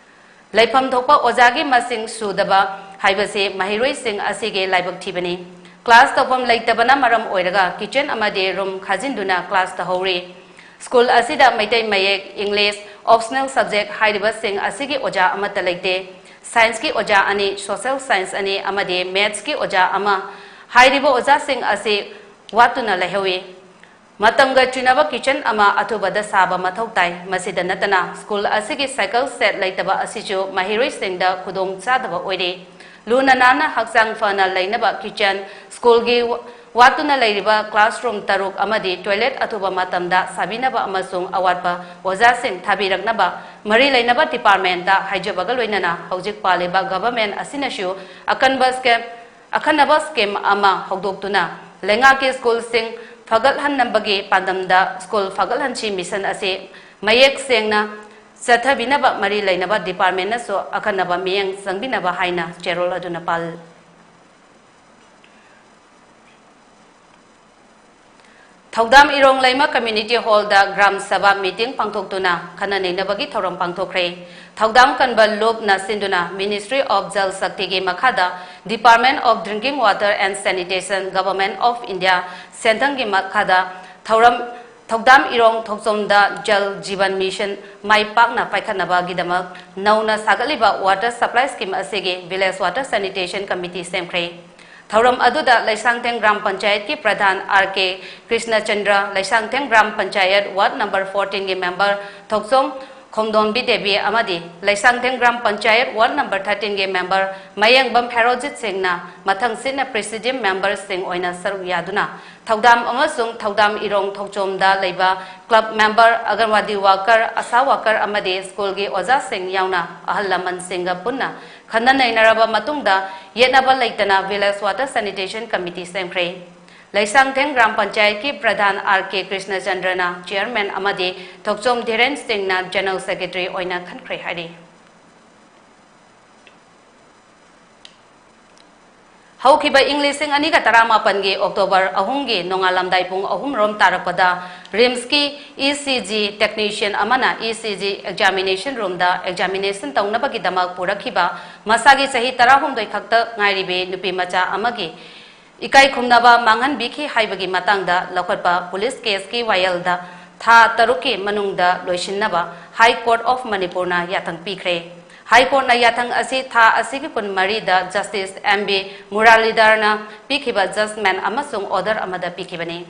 ꯂꯩꯐꯝ ꯊꯣꯛꯄ ꯑꯣꯖꯥꯒꯤ ꯃꯁꯤꯡ ꯁꯨꯗꯕ ꯍꯥꯏꯕꯁꯤ ꯃꯍꯩꯔꯣꯏꯁꯤꯡ ꯑꯁꯤꯒꯤ ꯂꯥꯏꯕꯛ ꯊꯤꯕꯅꯤ꯫ ꯀ꯭ꯂꯥꯁ ꯇꯧꯐꯝ ꯂꯩꯇꯕꯅ ꯃꯔꯝ ꯑꯣꯏꯔꯒ ꯀꯤꯆꯟ ꯑꯃꯗꯤ ꯔꯨꯝ ꯈꯥꯖꯤꯟꯗꯨꯅ ꯀ꯭ꯂꯥꯁ ꯇꯧꯍꯧꯔꯤ꯫ ꯁ꯭ꯀꯨꯜ ꯑꯁꯤꯗ ꯃꯩꯇꯩ ꯃꯌꯦꯛ, ꯏꯪꯂꯤꯁ, ꯑꯣꯞꯁꯅꯦꯜ ꯁꯕꯖꯦꯛ ꯍꯥꯏꯔꯤꯕꯁꯤꯡ ꯑꯁꯤꯒꯤ ꯑꯣꯖꯥ ꯑꯃꯠꯇ ꯂꯩꯇꯦ꯫ ꯁꯥꯏꯟꯁꯀꯤ ꯑꯣꯖꯥ ꯑꯅꯤ, ꯁꯣꯁꯦꯜ ꯁꯥꯏꯟꯁ ꯑꯅꯤ ꯑꯃꯗꯤ ꯃꯦꯠꯁꯀꯤ ꯑꯣꯖꯥ ꯑꯃ꯫ ꯍꯥꯏꯔꯤꯕ ꯑꯣꯖꯥꯁꯤꯡ ꯑꯁꯤ ꯋꯥꯠꯇꯨꯅ ꯂꯩꯍꯧꯏ꯫ ꯃꯇꯝꯒ ꯆꯨꯅꯕ ꯀꯤꯆꯟ ꯑꯃ ꯑꯊꯨꯕꯗ ꯁꯥꯕ ꯃꯊꯧ ꯇꯥꯏ꯫ ꯃꯁꯤꯗ ꯅꯠꯇꯅ ꯁ꯭ꯀꯨꯜ ꯑꯁꯤꯒꯤ ꯁꯥꯏꯀꯜ ꯁꯦꯠ ꯂꯩꯇꯕ ꯑꯁꯤꯁꯨ ꯃꯍꯩꯔꯣꯏꯁꯤꯡꯗ ꯈꯨꯗꯣꯡ ꯆꯥꯗꯕ ꯑꯣꯏꯔꯤ꯫ ꯂꯨꯅ ꯅꯥꯟꯅ ꯍꯛꯆꯥꯡ ꯐꯅ ꯂꯩꯅꯕ ꯀꯤꯆꯟ, ꯁ꯭ꯀꯨꯜꯒꯤ ꯋꯥꯠꯇꯨꯅ ꯂꯩꯔꯤꯕ ꯀ꯭ꯂꯥꯁꯔꯨꯝ ꯇꯔꯨꯛ ꯑꯃꯗꯤ ꯇꯣꯏꯂꯦꯠ ꯑꯊꯨꯕ ꯃꯇꯝꯗ ꯁꯥꯕꯤꯅꯕ ꯑꯃꯁꯨꯡ ꯑꯋꯥꯠꯄ ꯑꯣꯖꯥꯁꯤꯡ ꯊꯥꯕꯤꯔꯛꯅꯕ ꯃꯔꯤ ꯂꯩꯅꯕ ꯗꯤꯄꯥꯔꯠꯃꯦꯟꯇ ꯍꯥꯏꯖꯕꯒ ꯂꯣꯏꯅꯅ ꯍꯧꯖꯤꯛ ꯄꯥꯜꯂꯤꯕ ꯒꯚꯔꯟꯃꯦꯟꯠ ꯑꯁꯤꯅꯁꯨ ꯑꯀꯟꯕ ꯁ꯭ꯀꯦꯝ, ꯑꯈꯟꯅꯕ ꯁ꯭ꯀꯤꯝ ꯑꯃ ꯍꯧꯗꯣꯛꯇꯨꯅ ꯂꯩꯉꯥꯛꯀꯤ ꯁ꯭ꯀꯨꯜꯁꯤꯡ ꯐꯒꯠꯍꯟꯅꯕꯒꯤ ꯄꯥꯟꯗꯝꯗ ꯁ꯭ꯀꯨꯜ ꯐꯒꯠꯍꯟꯁꯤ ꯃꯤꯁꯟ ꯑꯁꯤ ꯃꯌꯦꯛ ꯁꯦꯡꯅ ꯆꯠꯊꯕꯤꯅꯕ ꯃꯔꯤ ꯂꯩꯅꯕ ꯗꯤꯄꯥꯔꯠꯃꯦꯟꯅꯁꯨ ꯑꯈꯟꯅꯕ ꯃꯤꯠꯌꯦꯡ ꯆꯪꯕꯤꯅꯕ ꯍꯥꯏꯅ ꯆꯦꯔꯣꯜ ꯑꯗꯨꯅ ꯄꯥꯜ-, ꯊꯧꯗꯥꯝ ꯏꯔꯣꯡ ꯂꯩꯃ Community Hall ꯗ ꯒ꯭ꯔꯥꯝ ꯁꯚꯥ meeting ꯄꯥꯡꯊꯣꯛꯇꯨꯅ ꯈꯟꯅ ꯅꯩꯅꯕꯒꯤ ꯊꯧꯔꯝ ꯄꯥꯡꯊꯣꯛꯈ꯭ꯔꯦ꯫ ꯊꯧꯗꯥꯝ ꯀꯟꯕ ꯂꯨꯞꯅ ꯁꯤꯟꯗꯨꯅ Ministry of Jal Shakti ꯒꯤ ꯃꯈꯥꯗ Department of Drinking Water and Sanitation, Government of India, ꯁꯦꯟꯊꯪꯒꯤ ꯃꯈꯥꯗ ꯊꯧꯔꯝ, ꯊꯧꯗꯥꯝ ꯏꯔꯣꯡ ꯊꯣꯛꯆꯣꯝꯗ Jal Jeevan Mission ꯃꯥꯏ ꯄꯥꯛꯅ ꯄꯥꯏꯈꯠꯅꯕꯒꯤꯗꯃꯛ ꯅꯧꯅ ꯁꯥꯒꯠꯂꯤꯕ water supply scheme ꯑꯁꯤꯒꯤ Village Water Sanitation Committee ꯁꯦꯝꯈ꯭ꯔꯦ꯫ ꯊꯧꯔꯝ ꯑꯗꯨꯗ ꯂꯩꯁꯥꯡꯊꯦꯝ ꯒ꯭ꯔꯥꯝ ꯄꯟꯆꯥꯌꯠꯀꯤ pradhan R K Krishnachandra, Leishangthem gram panchayat ward number fourteen ꯒꯤ member ꯊꯣꯛꯆꯣꯝ ꯈꯣꯡꯗꯣꯟꯕꯤ ꯗꯦꯕꯤ ꯑꯃꯗꯤ Leishangthem gram panchayat ward number thirteen ꯒꯤ member ꯃꯌꯦꯡꯕꯝ ꯍꯦꯔꯣꯖꯤꯠ ꯁꯤꯡꯅ ꯃꯊꯪꯁꯤꯠꯅ presidium member ꯁꯤꯡ ꯑꯣꯏꯅ ꯁꯔꯨꯛ ꯌꯥꯗꯨꯅ ꯊꯧꯗꯥꯝ ꯑꯃꯁꯨꯡ ꯊꯧꯗꯥꯝ ꯏꯔꯣꯡ ꯊꯣꯛꯆꯣꯝꯗ ꯂꯩꯕ club member, ꯑꯒꯟꯋꯥꯗꯤ worker, ꯑꯁꯥ worker ꯑꯃꯗꯤ ꯁ꯭ꯀꯨꯜꯒꯤ ꯑꯣꯖꯥꯁꯤꯡ ꯌꯥꯎꯅ ꯑꯍꯜ ꯂꯃꯟꯁꯤꯡꯒ ꯄꯨꯟꯅ ꯈꯟꯅ ꯅꯩꯅꯔꯕ ꯃꯇꯨꯡꯗ ꯌꯦꯠꯅꯕ ꯂꯩꯇꯅ Village Water Sanitation Committee ꯁꯦꯝꯈ꯭ꯔꯦ꯫ ꯂꯩꯁꯥꯡꯊꯦꯝ ꯒ꯭ꯔꯥꯝ ꯄꯟꯆꯥꯌꯠꯀꯤ ꯄ꯭ꯔꯙꯥꯟ ꯑꯥꯔ ꯀꯦ ꯀ꯭ꯔꯤꯁꯅꯆꯟꯗ꯭ꯔꯅ chairman ꯑꯃꯗꯤ ꯊꯣꯛꯆꯣꯝ ꯙꯤꯔꯦꯟ ꯁꯤꯡꯅ general secretary ꯑꯣꯏꯅ ꯈꯟꯈ꯭ꯔꯦ ꯍꯥꯏꯔꯤ꯫ ꯍꯧꯈꯤꯕ ꯏꯪ ꯂꯤꯁꯤꯡ ꯑꯅꯤꯒ ꯇꯔꯥꯃꯥꯄꯟꯒꯤ October ꯑꯍꯨꯝꯒꯤ ꯅꯣꯡꯉꯥꯜꯂꯝꯗꯥꯏ ꯄꯨꯡ ꯑꯍꯨꯝ ꯔꯣꯝ ꯇꯥꯔꯛꯄꯗ RIMSꯀꯤ E C G technician ꯑꯃꯅ E C G examination roomꯗ examination ꯇꯧꯅꯕꯒꯤꯗꯃꯛ ꯄꯨꯔꯛꯈꯤꯕ ꯃꯁꯥꯒꯤ ꯆꯍꯤ ꯇꯔꯥꯍꯨꯝꯗꯣꯏ ꯈꯛꯇ ꯉꯥꯏꯔꯤꯕꯤ ꯅꯨꯄꯤ ꯃꯆꯥ ꯑꯃꯒꯤ ꯏꯀꯥꯏ ꯈꯨꯝꯅꯕ ꯃꯥꯡꯍꯟꯕꯤꯈꯤ ꯍꯥꯏꯕꯒꯤ ꯃꯇꯥꯡꯗ ꯂꯧꯈꯠꯄ police caseꯀꯤ ꯋꯥꯌꯦꯜꯗ ꯊꯥ ꯇꯔꯨꯛꯀꯤ ꯃꯅꯨꯡꯗ ꯂꯣꯏꯁꯤꯟꯅꯕ High Court of Manipurꯅ ꯌꯥꯊꯪ ꯄꯤꯈ꯭ꯔꯦ꯫ High Courtꯅ ꯌꯥꯊꯪ ꯑꯁꯤ ꯊꯥ ꯑꯁꯤꯒꯤ ꯀꯨꯟꯃꯔꯤꯗ Justice M B Muralidharꯅ ꯄꯤꯈꯤꯕ judgment ꯑꯃꯁꯨꯡ order ꯑꯃꯗ ꯄꯤꯈꯤꯕꯅꯤ꯫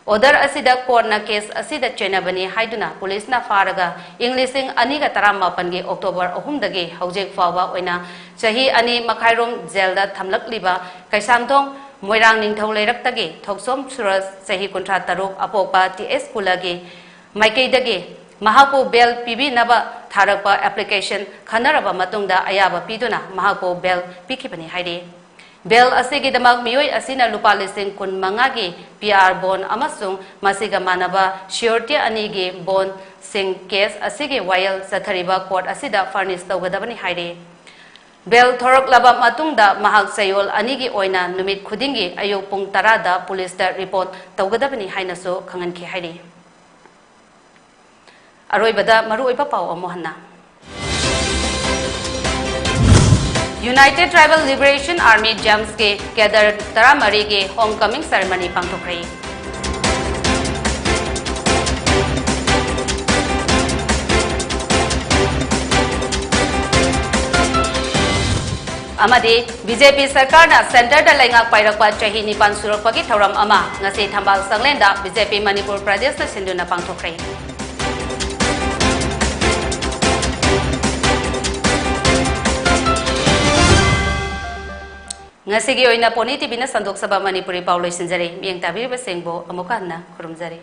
Order ꯑꯁꯤꯗ courtꯅ case ꯑꯁꯤꯗ ꯆꯦꯟꯅꯕꯅꯤ ꯍꯥꯏꯗꯨꯅ policeꯅ ꯐꯥꯔꯒ ꯏꯪ ꯂꯤꯁꯤꯡ ꯑꯅꯤꯒ ꯇꯔꯥꯃꯥꯄꯟꯒꯤ October ꯑꯍꯨꯝꯗꯒꯤ ꯍꯧꯖꯤꯛ ꯐꯥꯎꯕ ꯑꯣꯏꯅ ꯆꯍꯤ ꯑꯅꯤ ꯃꯈꯥꯏꯔꯣꯝ jailꯗ ꯊꯝꯂꯛꯂꯤꯕ ꯀꯩꯁꯥꯝꯊꯣꯡ ꯃꯣꯏꯔꯥꯡ ꯅꯤꯡꯊꯧ ꯂꯩꯔꯛꯇꯒꯤ ꯊꯣꯛꯆꯣꯝ ꯁꯨꯔꯖ, ꯆꯍꯤ ꯀꯨꯟꯊ꯭ꯔꯥ ꯇꯔꯨꯛ, ꯑꯄꯣꯛꯄ ꯇꯤ ꯑꯦꯁ ꯀꯨꯂꯒꯤ ꯃꯥꯏꯀꯩꯗꯒꯤ ꯃꯍꯥꯛꯄꯨ bail ꯄꯤꯕꯤꯅꯕ ꯊꯥꯔꯛꯄ application ꯈꯟꯅꯔꯕ ꯃꯇꯨꯡꯗ ꯑꯌꯥꯕ ꯄꯤꯗꯨꯅ ꯃꯍꯥꯛꯄꯨ bail ꯄꯤꯈꯤꯕꯅꯤ ꯍꯥꯏꯔꯤ꯫ Bail ꯑꯁꯤꯒꯤꯗꯃꯛ ꯃꯤꯑꯣꯏ ꯑꯁꯤꯅ ꯂꯨꯄꯥ ꯂꯤꯁꯤꯡ ꯀꯨꯟꯃꯉꯥꯒꯤ P R bond ꯑꯃꯁꯨꯡ ꯃꯁꯤꯒ ꯃꯥꯟꯅꯕ surety ꯑꯅꯤꯒꯤ bondꯁꯤꯡ case ꯑꯁꯤꯒꯤ ꯋꯥꯌꯦꯜ ꯆꯠꯊꯔꯤꯕ court ꯑꯁꯤꯗ furnish ꯇꯧꯒꯗꯕꯅꯤ ꯍꯥꯏꯔꯤ꯫ ꯕꯦꯜ ꯊꯣꯔꯛꯂꯕ ꯃꯇꯨꯡꯗ ꯃꯍꯥꯛ ꯆꯌꯣꯜ ꯑꯅꯤꯒꯤ ꯑꯣꯏꯅ ꯅꯨꯃꯤꯠ ꯈꯨꯗꯤꯡꯒꯤ ꯑꯌꯨꯛ ꯄꯨꯡ ꯇꯔꯥꯗ ꯄꯨꯂꯤꯁꯇ ꯔꯤꯄꯣꯔꯠ ꯇꯧꯒꯗꯕꯅꯤ ꯍꯥꯏꯅꯁꯨ ꯈꯪꯍꯟꯈꯤ ꯍꯥꯏꯔꯤ꯫ ꯑꯔꯣꯏꯕꯗ ꯃꯔꯨꯑꯣꯏꯕ ꯄꯥꯎ ꯑꯃꯨꯛ ꯍꯟꯅ꯫ United Tribal Liberation Army, JAMS ꯀꯤ ꯀꯦꯗꯔ ꯇꯔꯥꯃꯔꯤꯒꯤ ꯍꯣꯝ ꯀꯃꯤꯡ ꯁꯦꯔꯦꯃꯅꯤ ꯄꯥꯡꯊꯣꯛꯈ꯭ꯔꯦ꯫ ꯑꯃꯗꯤ ꯕꯤ ꯖꯦ ꯄꯤ ꯁꯔꯀꯥꯔꯅ ꯁꯦꯟꯇꯔꯗ ꯂꯩꯉꯥꯛ ꯄꯥꯏꯔꯛꯄ ꯆꯍꯤ ꯅꯤꯄꯥꯟ ꯁꯨꯔꯛꯄꯒꯤ ꯊꯧꯔꯝ ꯑꯃ ꯉꯁꯤ ꯊꯝꯕꯥꯜ ꯁꯪꯂꯦꯟꯗ ꯕꯤ ꯖꯦ ꯄꯤ ꯃꯅꯤꯄꯨꯔ ꯄ꯭ꯔꯗꯦꯁꯅ ꯁꯤꯟꯗꯨꯅ ꯄꯥꯡꯊꯣꯛꯈ꯭ꯔꯦ꯫ ꯉꯁꯤꯒꯤ ꯑꯣꯏꯅ ꯄꯣꯅꯤ ꯇꯤ ꯚꯤꯅ ꯁꯟꯗꯣꯛꯆꯕ ꯃꯅꯤꯄꯨꯔꯤ ꯄꯥꯎ ꯂꯣꯏꯁꯤꯟꯖꯔꯦ꯫ ꯃꯤꯠꯌꯦꯡ ꯇꯥꯕꯤꯔꯤꯕꯁꯤꯡꯕꯨ ꯑꯃꯨꯛꯀ ꯍꯟꯅ ꯈꯨꯔꯨꯝꯖꯔꯤ꯫